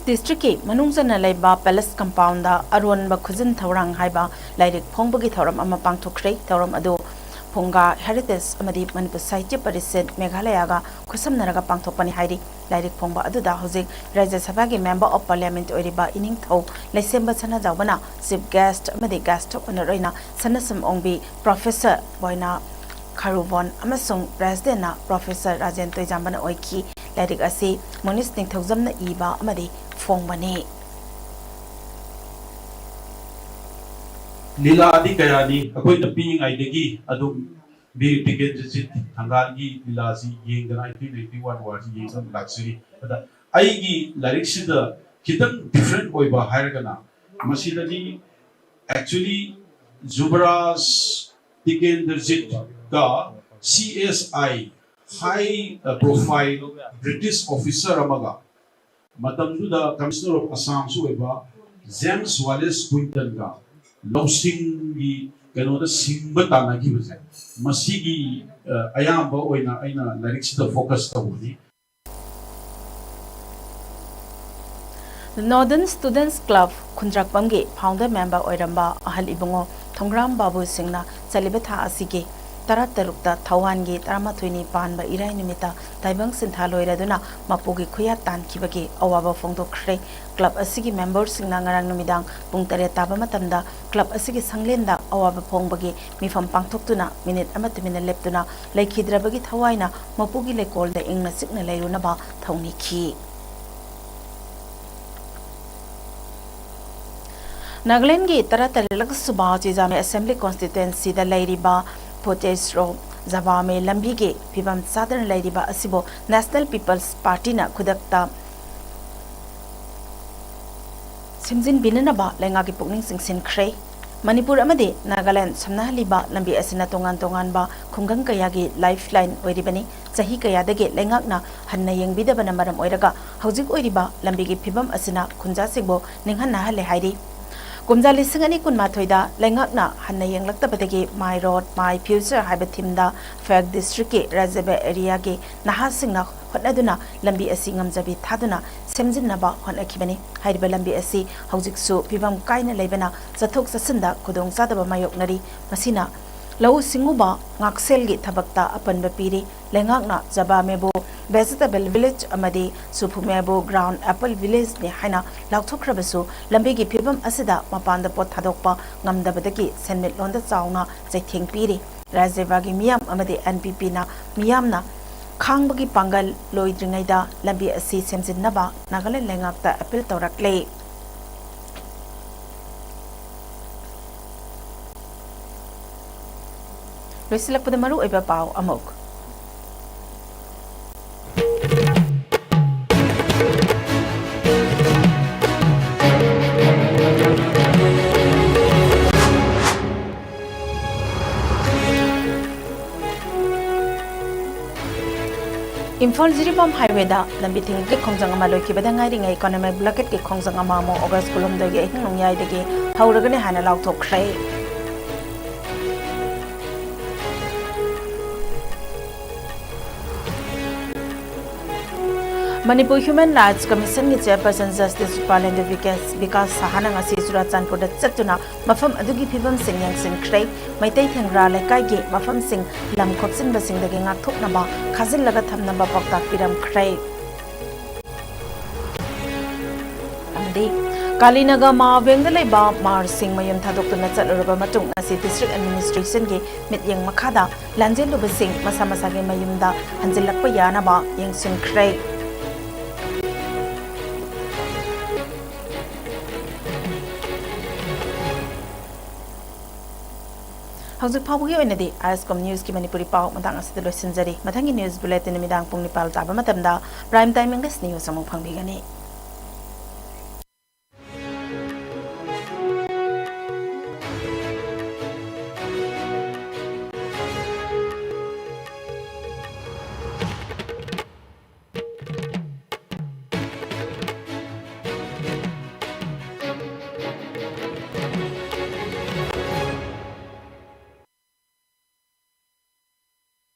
ꯗꯤꯁꯇ꯭ꯔꯤꯛꯀꯤ ꯃꯅꯨꯡ ꯆꯟꯅ ꯂꯩꯕ ꯄꯦꯂꯦꯁ ꯀꯝꯄꯥꯎꯟꯗ ꯑꯔꯣꯟꯕ ꯈꯨꯖꯤꯟ ꯊꯧꯔꯥꯡ ꯍꯥꯏꯕ ꯂꯥꯏꯔꯤꯛ ꯐꯣꯡꯕꯒꯤ ꯊꯧꯔꯝ ꯑꯃ ꯄꯥꯡꯊꯣꯛꯈ꯭ꯔꯦ꯫ ꯊꯧꯔꯝ ꯑꯗꯨ ꯐꯨꯡꯒꯥ ꯍꯦꯔꯤꯇꯦꯖ ꯑꯃꯗꯤ ꯃꯅꯤꯄꯨꯔ ꯁꯥꯍꯤꯇ꯭ꯌ ꯄꯔꯤꯁꯠ ꯃꯦꯘꯥꯂꯌꯥꯒ ꯈꯨꯠꯁꯝꯅꯔꯒ ꯄꯥꯡꯊꯣꯛꯄꯅꯤ ꯍꯥꯏꯔꯤ꯫ ꯂꯥꯏꯔꯤꯛ ꯐꯣꯡꯕ ꯑꯗꯨꯗ ꯍꯧꯖꯤꯛ ꯔꯥꯖ꯭ꯌ ꯁꯚꯥꯒꯤ ꯃꯦꯝꯕꯔ ꯑꯣꯐ ꯄꯥꯔꯂꯤꯌꯥꯃꯦꯟꯠ ꯑꯣꯏꯔꯤꯕ ꯏꯅꯤꯡꯊꯧ ꯂꯩꯁꯦꯝꯕ ꯁꯅꯥꯖꯥꯎꯕꯅ ꯆꯤꯐ ꯒꯦꯁ꯭ꯠ ꯑꯃꯗꯤ ꯒꯦꯁ꯭ꯠ ꯑꯣꯐ ꯑꯣꯅꯔ ꯑꯣꯏꯅ ꯁꯅꯥꯁꯝ ꯑꯣꯡꯕꯤ, ꯄ꯭ꯔꯣꯐꯦꯁꯔ ꯕꯣꯏꯅꯥ ꯈꯥꯔꯨꯕꯣꯟ ꯑꯃꯁꯨꯡ ꯄ꯭ꯔꯦꯁꯤꯗꯦꯟꯠꯅ ꯄ꯭ꯔꯣꯐꯦꯁꯔ ꯔꯥꯖꯦꯟ ꯇꯣꯏꯖꯥꯝꯕꯅ ꯑꯣꯏꯈꯤ꯫ ꯂꯥꯏꯔꯤꯛ ꯑꯁꯤ ꯃꯣꯅꯤꯁ ꯅꯤꯡꯊꯧꯖꯝꯅ ꯏꯕ ꯑꯃꯗꯤ ꯐꯣꯡꯕꯅꯤ꯫ ꯂꯤꯂꯥꯗꯤ ꯀꯌꯥꯅꯤ ꯑꯩꯈꯣꯏꯅ ꯄꯤꯛꯏꯉꯩꯗꯒꯤ ꯑꯗꯨꯝ ꯕꯤꯔ ꯇꯤꯀꯦꯟꯗ꯭ꯔꯖꯤꯠ ꯊꯪꯒꯥꯜꯒꯤ ꯂꯤꯂꯥꯁꯤ ꯌꯦꯡꯗꯅ ꯑꯩꯠꯇꯤꯟ ꯑꯩꯠꯇꯤ ꯋꯥꯟ ꯋꯥꯔꯁꯤ ꯌꯦꯡꯗꯨꯅ ꯂꯥꯛꯆꯔꯤ꯫ ꯑꯗ ꯑꯩꯒꯤ ꯂꯥꯏꯔꯤꯛꯁꯤꯗ ꯈꯤꯇꯪ ꯗꯤꯐ꯭ꯔꯦꯟ ꯑꯣꯏꯕ ꯍꯥꯏꯔꯒꯅ ꯃꯁꯤꯗꯗꯤ actually ꯖꯨꯕꯔꯥꯖ ꯇꯤꯀꯦꯟꯗ꯭ꯔꯖꯤꯠꯀ ꯁꯤ ꯑꯦꯁ ꯑꯥꯏ, ꯍꯥꯏ ꯄ꯭ꯔꯣꯐꯥꯏꯜ ꯕ꯭ꯔꯤꯇꯤꯁ ꯑꯣꯐꯤꯁꯔ ꯑꯃꯒ, ꯃꯇꯝꯗꯨꯗ ꯀꯃꯤꯁꯅꯔ ꯑꯣꯐ ꯑꯁꯥꯝꯁꯨ ꯑꯣꯏꯕ ꯖꯦꯝꯁ ꯋꯥꯂꯦꯁ ꯀ꯭ꯋꯤꯟꯇꯟꯒ ꯂꯧꯁꯤꯡꯒꯤ ꯀꯩꯅꯣꯗ ꯁꯤꯡꯕ ꯇꯥꯟꯅꯈꯤꯕꯁꯦ, ꯃꯁꯤꯒꯤ ꯑ, ꯑꯌꯥꯝꯕ ꯑꯣꯏꯅ ꯑꯩꯅ ꯂꯥꯏꯔꯤꯛꯁꯤꯗ ꯐꯣꯀꯁ ꯇꯧꯕꯅꯤ꯫ Northern Students Club ꯈꯨꯟꯗ꯭ꯔꯥꯛꯄꯝꯒꯤ ꯐꯥꯎꯟꯗꯔ ꯃꯦꯝꯕꯔ ꯑꯣꯏꯔꯝꯕ ꯑꯍꯜ ꯏꯕꯨꯡꯉꯣ ꯊꯣꯡꯒ꯭ꯔꯥꯝ ꯕꯥꯕꯨ ꯁꯤꯡꯅ ꯆꯠꯂꯤꯕ ꯊꯥ ꯑꯁꯤꯒꯤ ꯇꯔꯥꯇꯔꯨꯛꯇ ꯊꯧꯋꯥꯟꯒꯤ ꯇꯔꯥꯃꯥꯊꯣꯏꯅꯤ ꯄꯥꯟꯕ ꯏꯔꯥꯏ ꯅꯨꯃꯤꯠꯇ ꯇꯥꯏꯕꯪ ꯁꯤꯟꯊꯥ ꯂꯣꯏꯔꯗꯨꯅ ꯃꯄꯨꯒꯤ ꯈꯨꯌꯥꯠ ꯇꯥꯟꯈꯤꯕꯒꯤ ꯑꯋꯥꯕ ꯐꯣꯡꯗꯣꯛꯈ꯭ꯔꯦ꯫ ꯀ꯭ꯂꯕ ꯑꯁꯤꯒꯤ ꯃꯦꯝꯕꯔꯁꯤꯡꯅ ꯉꯔꯥꯡ ꯅꯨꯃꯤꯗꯥꯡ ꯄꯨꯡ ꯇꯔꯦꯠ ꯇꯥꯕ ꯃꯇꯝꯗ ꯀ꯭ꯂꯕ ꯑꯁꯤꯒꯤ ꯁꯪꯂꯦꯟꯗ ꯑꯋꯥꯕ ꯐꯣꯡꯕꯒꯤ ꯃꯤꯐꯝ ꯄꯥꯡꯊꯣꯛꯇꯨꯅ ꯃꯤꯅꯤꯠ ꯑꯃ ꯇꯨꯃꯤꯟꯅ ꯂꯦꯞꯇꯨꯅ ꯂꯩꯈꯤꯗ꯭ꯔꯕꯒꯤ ꯊꯋꯥꯏꯅ ꯃꯄꯨꯒꯤ ꯂꯩꯀꯣꯜꯗ ꯏꯪꯅ ꯆꯤꯛꯅ ꯂꯩꯔꯨꯅꯕ ꯊꯧꯅꯤꯈꯤ꯫ ꯅꯥꯒꯥꯂꯦꯟꯗꯒꯤ ꯇꯔꯥꯇꯔꯦꯠꯂꯛ ꯁꯨꯕ ꯆꯤꯖꯥꯃꯦ ꯑꯦꯁꯦꯝꯕ꯭ꯂꯤ ꯀꯣꯟꯁꯇꯤꯇ꯭ꯋꯦꯟꯁꯤꯗ ꯂꯩꯔꯤꯕ ꯐꯣꯇꯦꯁꯔꯣ ꯖꯕꯥꯃꯦ ꯂꯝꯕꯤꯒꯤ ꯐꯤꯕꯝ ꯆꯥꯗꯅ ꯂꯩꯔꯤꯕ ꯑꯁꯤꯕꯨ ꯅꯦꯁꯅꯦꯜ ꯄꯤꯄꯜꯁ ꯄꯥꯔꯇꯤꯅ ꯈꯨꯗꯛꯇ ꯁꯦꯝꯖꯤꯟꯕꯤꯅꯅꯕ ꯂꯩꯉꯥꯛꯀꯤ ꯄꯨꯛꯅꯤꯡ ꯆꯤꯡꯁꯤꯟꯈ꯭ꯔꯦ꯫ ꯃꯅꯤꯄꯨꯔ ꯑꯃꯗꯤ ꯅꯥꯒꯥꯂꯦꯟ ꯁꯝꯅꯍꯜꯂꯤꯕ ꯂꯝꯕꯤ ꯑꯁꯤꯅ ꯇꯣꯉꯥꯟ ꯇꯣꯉꯥꯟꯕ ꯈꯨꯡꯒꯪ ꯀꯌꯥꯒꯤ ꯂꯥꯏꯐ ꯂꯥꯏꯟ ꯑꯣꯏꯔꯤꯕꯅꯤ꯫ ꯆꯍꯤ ꯀꯌꯥꯗꯒꯤ ꯂꯩꯉꯥꯛꯅ ꯍꯟꯅ ꯌꯦꯡꯕꯤꯗꯕꯅ ꯃꯔꯝ ꯑꯣꯏꯔꯒ ꯍꯧꯖꯤꯛ ꯑꯣꯏꯔꯤꯕ ꯂꯝꯕꯤꯒꯤ ꯐꯤꯕꯝ ꯑꯁꯤꯅ ꯈꯨꯟꯖꯥꯁꯤꯡꯕꯨ ꯅꯤꯡꯍꯟꯅꯍꯜꯂꯦ ꯍꯥꯏꯔꯤ꯫ ꯀꯨꯝꯖꯥ ꯂꯤꯁꯤꯡ ꯑꯅꯤ ꯀꯨꯟꯃꯥꯊꯣꯏꯗ ꯂꯩꯉꯥꯛꯅ ꯍꯟꯅ ꯌꯦꯡꯂꯛꯇꯕꯗꯒꯤ My Road My Future ꯍꯥꯏꯕ ꯊꯤꯝꯗ ꯐꯦꯛ ꯗꯤꯁꯇ꯭ꯔꯤꯛꯀꯤ ꯔꯥꯖꯕ ꯑꯦꯔꯤꯌꯥꯒꯤ ꯅꯍꯥꯁꯤꯡꯅ ꯍꯣꯠꯅꯗꯨꯅ ꯂꯝꯕꯤ ꯑꯁꯤ ꯉꯝꯖꯕꯤ ꯊꯥꯗꯨꯅ ꯁꯦꯝꯖꯤꯟꯅꯕ ꯍꯣꯠꯅꯈꯤꯕꯅꯤ꯫ ꯍꯥꯏꯔꯤꯕ ꯂꯝꯕꯤ ꯑꯁꯤ ꯍꯧꯖꯤꯛꯁꯨ ꯐꯤꯕꯝ ꯀꯥꯏꯅ ꯂꯩꯕꯅ ꯆꯠꯊꯣꯛ ꯆꯠꯁꯤꯟꯗ ꯈꯨꯗꯣꯡꯆꯥꯗꯕ ꯃꯥꯌꯣꯛꯅꯔꯤ꯫ ꯃꯁꯤꯅ ꯂꯧꯎ ꯁꯤꯡꯎꯕ ꯉꯥꯛꯁꯦꯜꯒꯤ ꯊꯕꯛꯇ ꯑꯄꯟꯕ ꯄꯤꯔꯤ꯫ ꯂꯩꯉꯥꯛꯅ ꯖꯕꯥꯃꯦꯕꯨ vegetable village ꯑꯃꯗꯤ ꯁꯨꯐꯨꯃꯦꯕꯨ ground apple villageꯅꯤ ꯍꯥꯏꯅ ꯂꯥꯎꯊꯣꯛꯈ꯭ꯔꯕꯁꯨ ꯂꯝꯕꯤꯒꯤ ꯐꯤꯕꯝ ꯑꯁꯤꯗ ꯃꯄꯥꯟꯗ ꯄꯣꯠ ꯊꯥꯗꯣꯛꯄ ꯉꯝꯗꯕꯗꯒꯤ ꯁꯦꯟꯃꯤꯠꯂꯣꯟꯗ ꯆꯥꯎꯅ ꯆꯩꯊꯦꯡ ꯄꯤꯔꯤ꯫ ꯔꯥꯖ꯭ꯌꯕꯥꯒꯤ ꯃꯤꯌꯥꯝ ꯑꯃꯗꯤ ꯑꯦꯟ ꯄꯤ ꯄꯤꯅ ꯃꯤꯌꯥꯝꯅ ꯈꯥꯡꯕꯒꯤ ꯄꯥꯡꯒꯜ ꯂꯣꯏꯗ꯭ꯔꯤꯉꯩꯗ ꯂꯝꯕꯤ ꯑꯁꯤ ꯁꯦꯝꯖꯤꯟꯅꯕ ꯅꯥꯒꯥꯂꯦꯟ ꯂꯩꯉꯥꯛꯇ ꯑꯦꯄꯤꯜ ꯇꯧꯔꯛꯂꯦ꯫ ꯂꯣꯏꯁꯤꯜꯂꯛꯄꯗ ꯃꯔꯨꯑꯣꯏꯕ ꯄꯥꯎ ꯑꯃꯨꯛ꯫ ꯏꯝꯐꯥꯜ ꯖꯤꯔꯤꯕꯥꯝ ꯍꯥꯏꯋꯦꯗ ꯂꯝꯕꯤ ꯊꯤꯡꯕꯒꯤ ꯈꯣꯡꯖꯪ ꯑꯃ ꯂꯣꯏꯈꯤꯕꯗ ꯉꯥꯏꯔꯤꯉꯩ ꯏꯀꯣꯅꯣꯃꯤꯛ ꯕ꯭ꯂꯣꯀꯦꯠꯀꯤ ꯈꯣꯡꯖꯪ ꯑꯃ ꯑꯃꯨꯛ ꯑꯣꯒꯁ ꯀꯨꯟꯍꯨꯝꯗꯣꯏꯒꯤ ꯑꯍꯤꯡ ꯅꯣꯡꯌꯥꯏꯗꯒꯤ ꯍꯧꯔꯒꯅꯤ ꯍꯥꯏꯅ ꯂꯥꯎꯊꯣꯛꯈ꯭ꯔꯦ꯫ ꯃꯅꯤꯄꯨꯔ ꯍ꯭ꯌꯨꯃꯦꯟ ꯔꯥꯏꯠꯁ ꯀꯃꯤꯁꯟꯒꯤ ꯆꯦꯌꯔꯄꯔꯁꯟ ꯖꯁꯇꯤꯁ ꯔꯨꯄꯥꯂꯦꯟꯗꯨ ꯕꯤꯀꯥꯁ ꯁꯍꯥꯅ ꯉꯁꯤ ꯆꯨꯔꯥꯆꯥꯟꯄꯨꯔꯗ ꯆꯠꯇꯨꯅ ꯃꯐꯝ ꯑꯗꯨꯒꯤ ꯐꯤꯕꯝꯁꯤꯡ ꯌꯦꯡꯁꯤꯟꯈ꯭ꯔꯦ꯫ ꯃꯩꯇꯩ ꯊꯦꯡꯒ꯭ꯔꯥ ꯂꯩꯀꯥꯏꯒꯤ ꯃꯐꯝꯁꯤꯡ ꯂꯝ ꯈꯣꯞꯆꯤꯟꯕꯁꯤꯡꯗꯒꯤ ꯉꯥꯛꯊꯣꯛꯅꯕ ꯈꯥꯖꯤꯜꯂꯒ ꯊꯝꯅꯕ ꯄꯥꯎꯇꯥꯛ ꯄꯤꯔꯝꯈ꯭ꯔꯦ꯫ ꯑꯃꯗꯤ ꯀꯥꯂꯤꯅꯒ ꯃꯍꯥꯕꯦꯡꯗ ꯂꯩꯕ ꯃꯥꯔꯁꯤꯡ ꯃꯌꯨꯝ ꯊꯥꯗꯣꯛꯇꯨꯅ ꯆꯠꯂꯨꯔꯕ ꯃꯇꯨꯡ ꯉꯁꯤ ꯗꯤꯁꯇ꯭ꯔꯤꯛ ꯑꯦꯗꯃꯤꯅꯤꯁꯇ꯭ꯔꯦꯁꯟꯒꯤ ꯃꯤꯠꯌꯦꯡ ꯃꯈꯥꯗ ꯂꯥꯟꯖꯦꯜꯂꯨꯕꯁꯤꯡ ꯃꯁꯥ ꯃꯁꯥꯒꯤ ꯃꯌꯨꯝꯗ ꯍꯟꯖꯤꯜꯂꯛꯄ ꯌꯥꯅꯕ ꯌꯦꯡꯁꯤꯟꯈ꯭ꯔꯦ꯫ ꯍꯧꯖꯤꯛ ꯐꯥꯎꯕꯒꯤ ꯑꯣꯏꯅꯗꯤ ꯑꯥꯏ ꯑꯦꯁ ꯀꯣꯝ ꯅ꯭ꯌꯨꯁꯀꯤ ꯃꯅꯤꯄꯨꯔꯤ ꯄꯥꯎ ꯃꯇꯥꯡ ꯑꯁꯤꯗ ꯂꯣꯏꯁꯤꯟꯖꯔꯤ꯫ ꯃꯊꯪꯒꯤ ꯅ꯭ꯌꯨꯁ ꯕꯨꯂꯦꯇꯤꯟ ꯅꯨꯃꯤꯗꯥꯡ ꯄꯨꯡ ꯅꯤꯄꯥꯜ ꯇꯥꯕ ꯃꯇꯝꯗ ꯄ꯭ꯔꯥꯏꯝ ꯇꯥꯏꯝ ꯏꯪꯂꯤꯁ ꯅ꯭ꯌꯨꯁ ꯑꯃꯨꯛ ꯐꯪꯕꯤꯒꯅꯤ꯫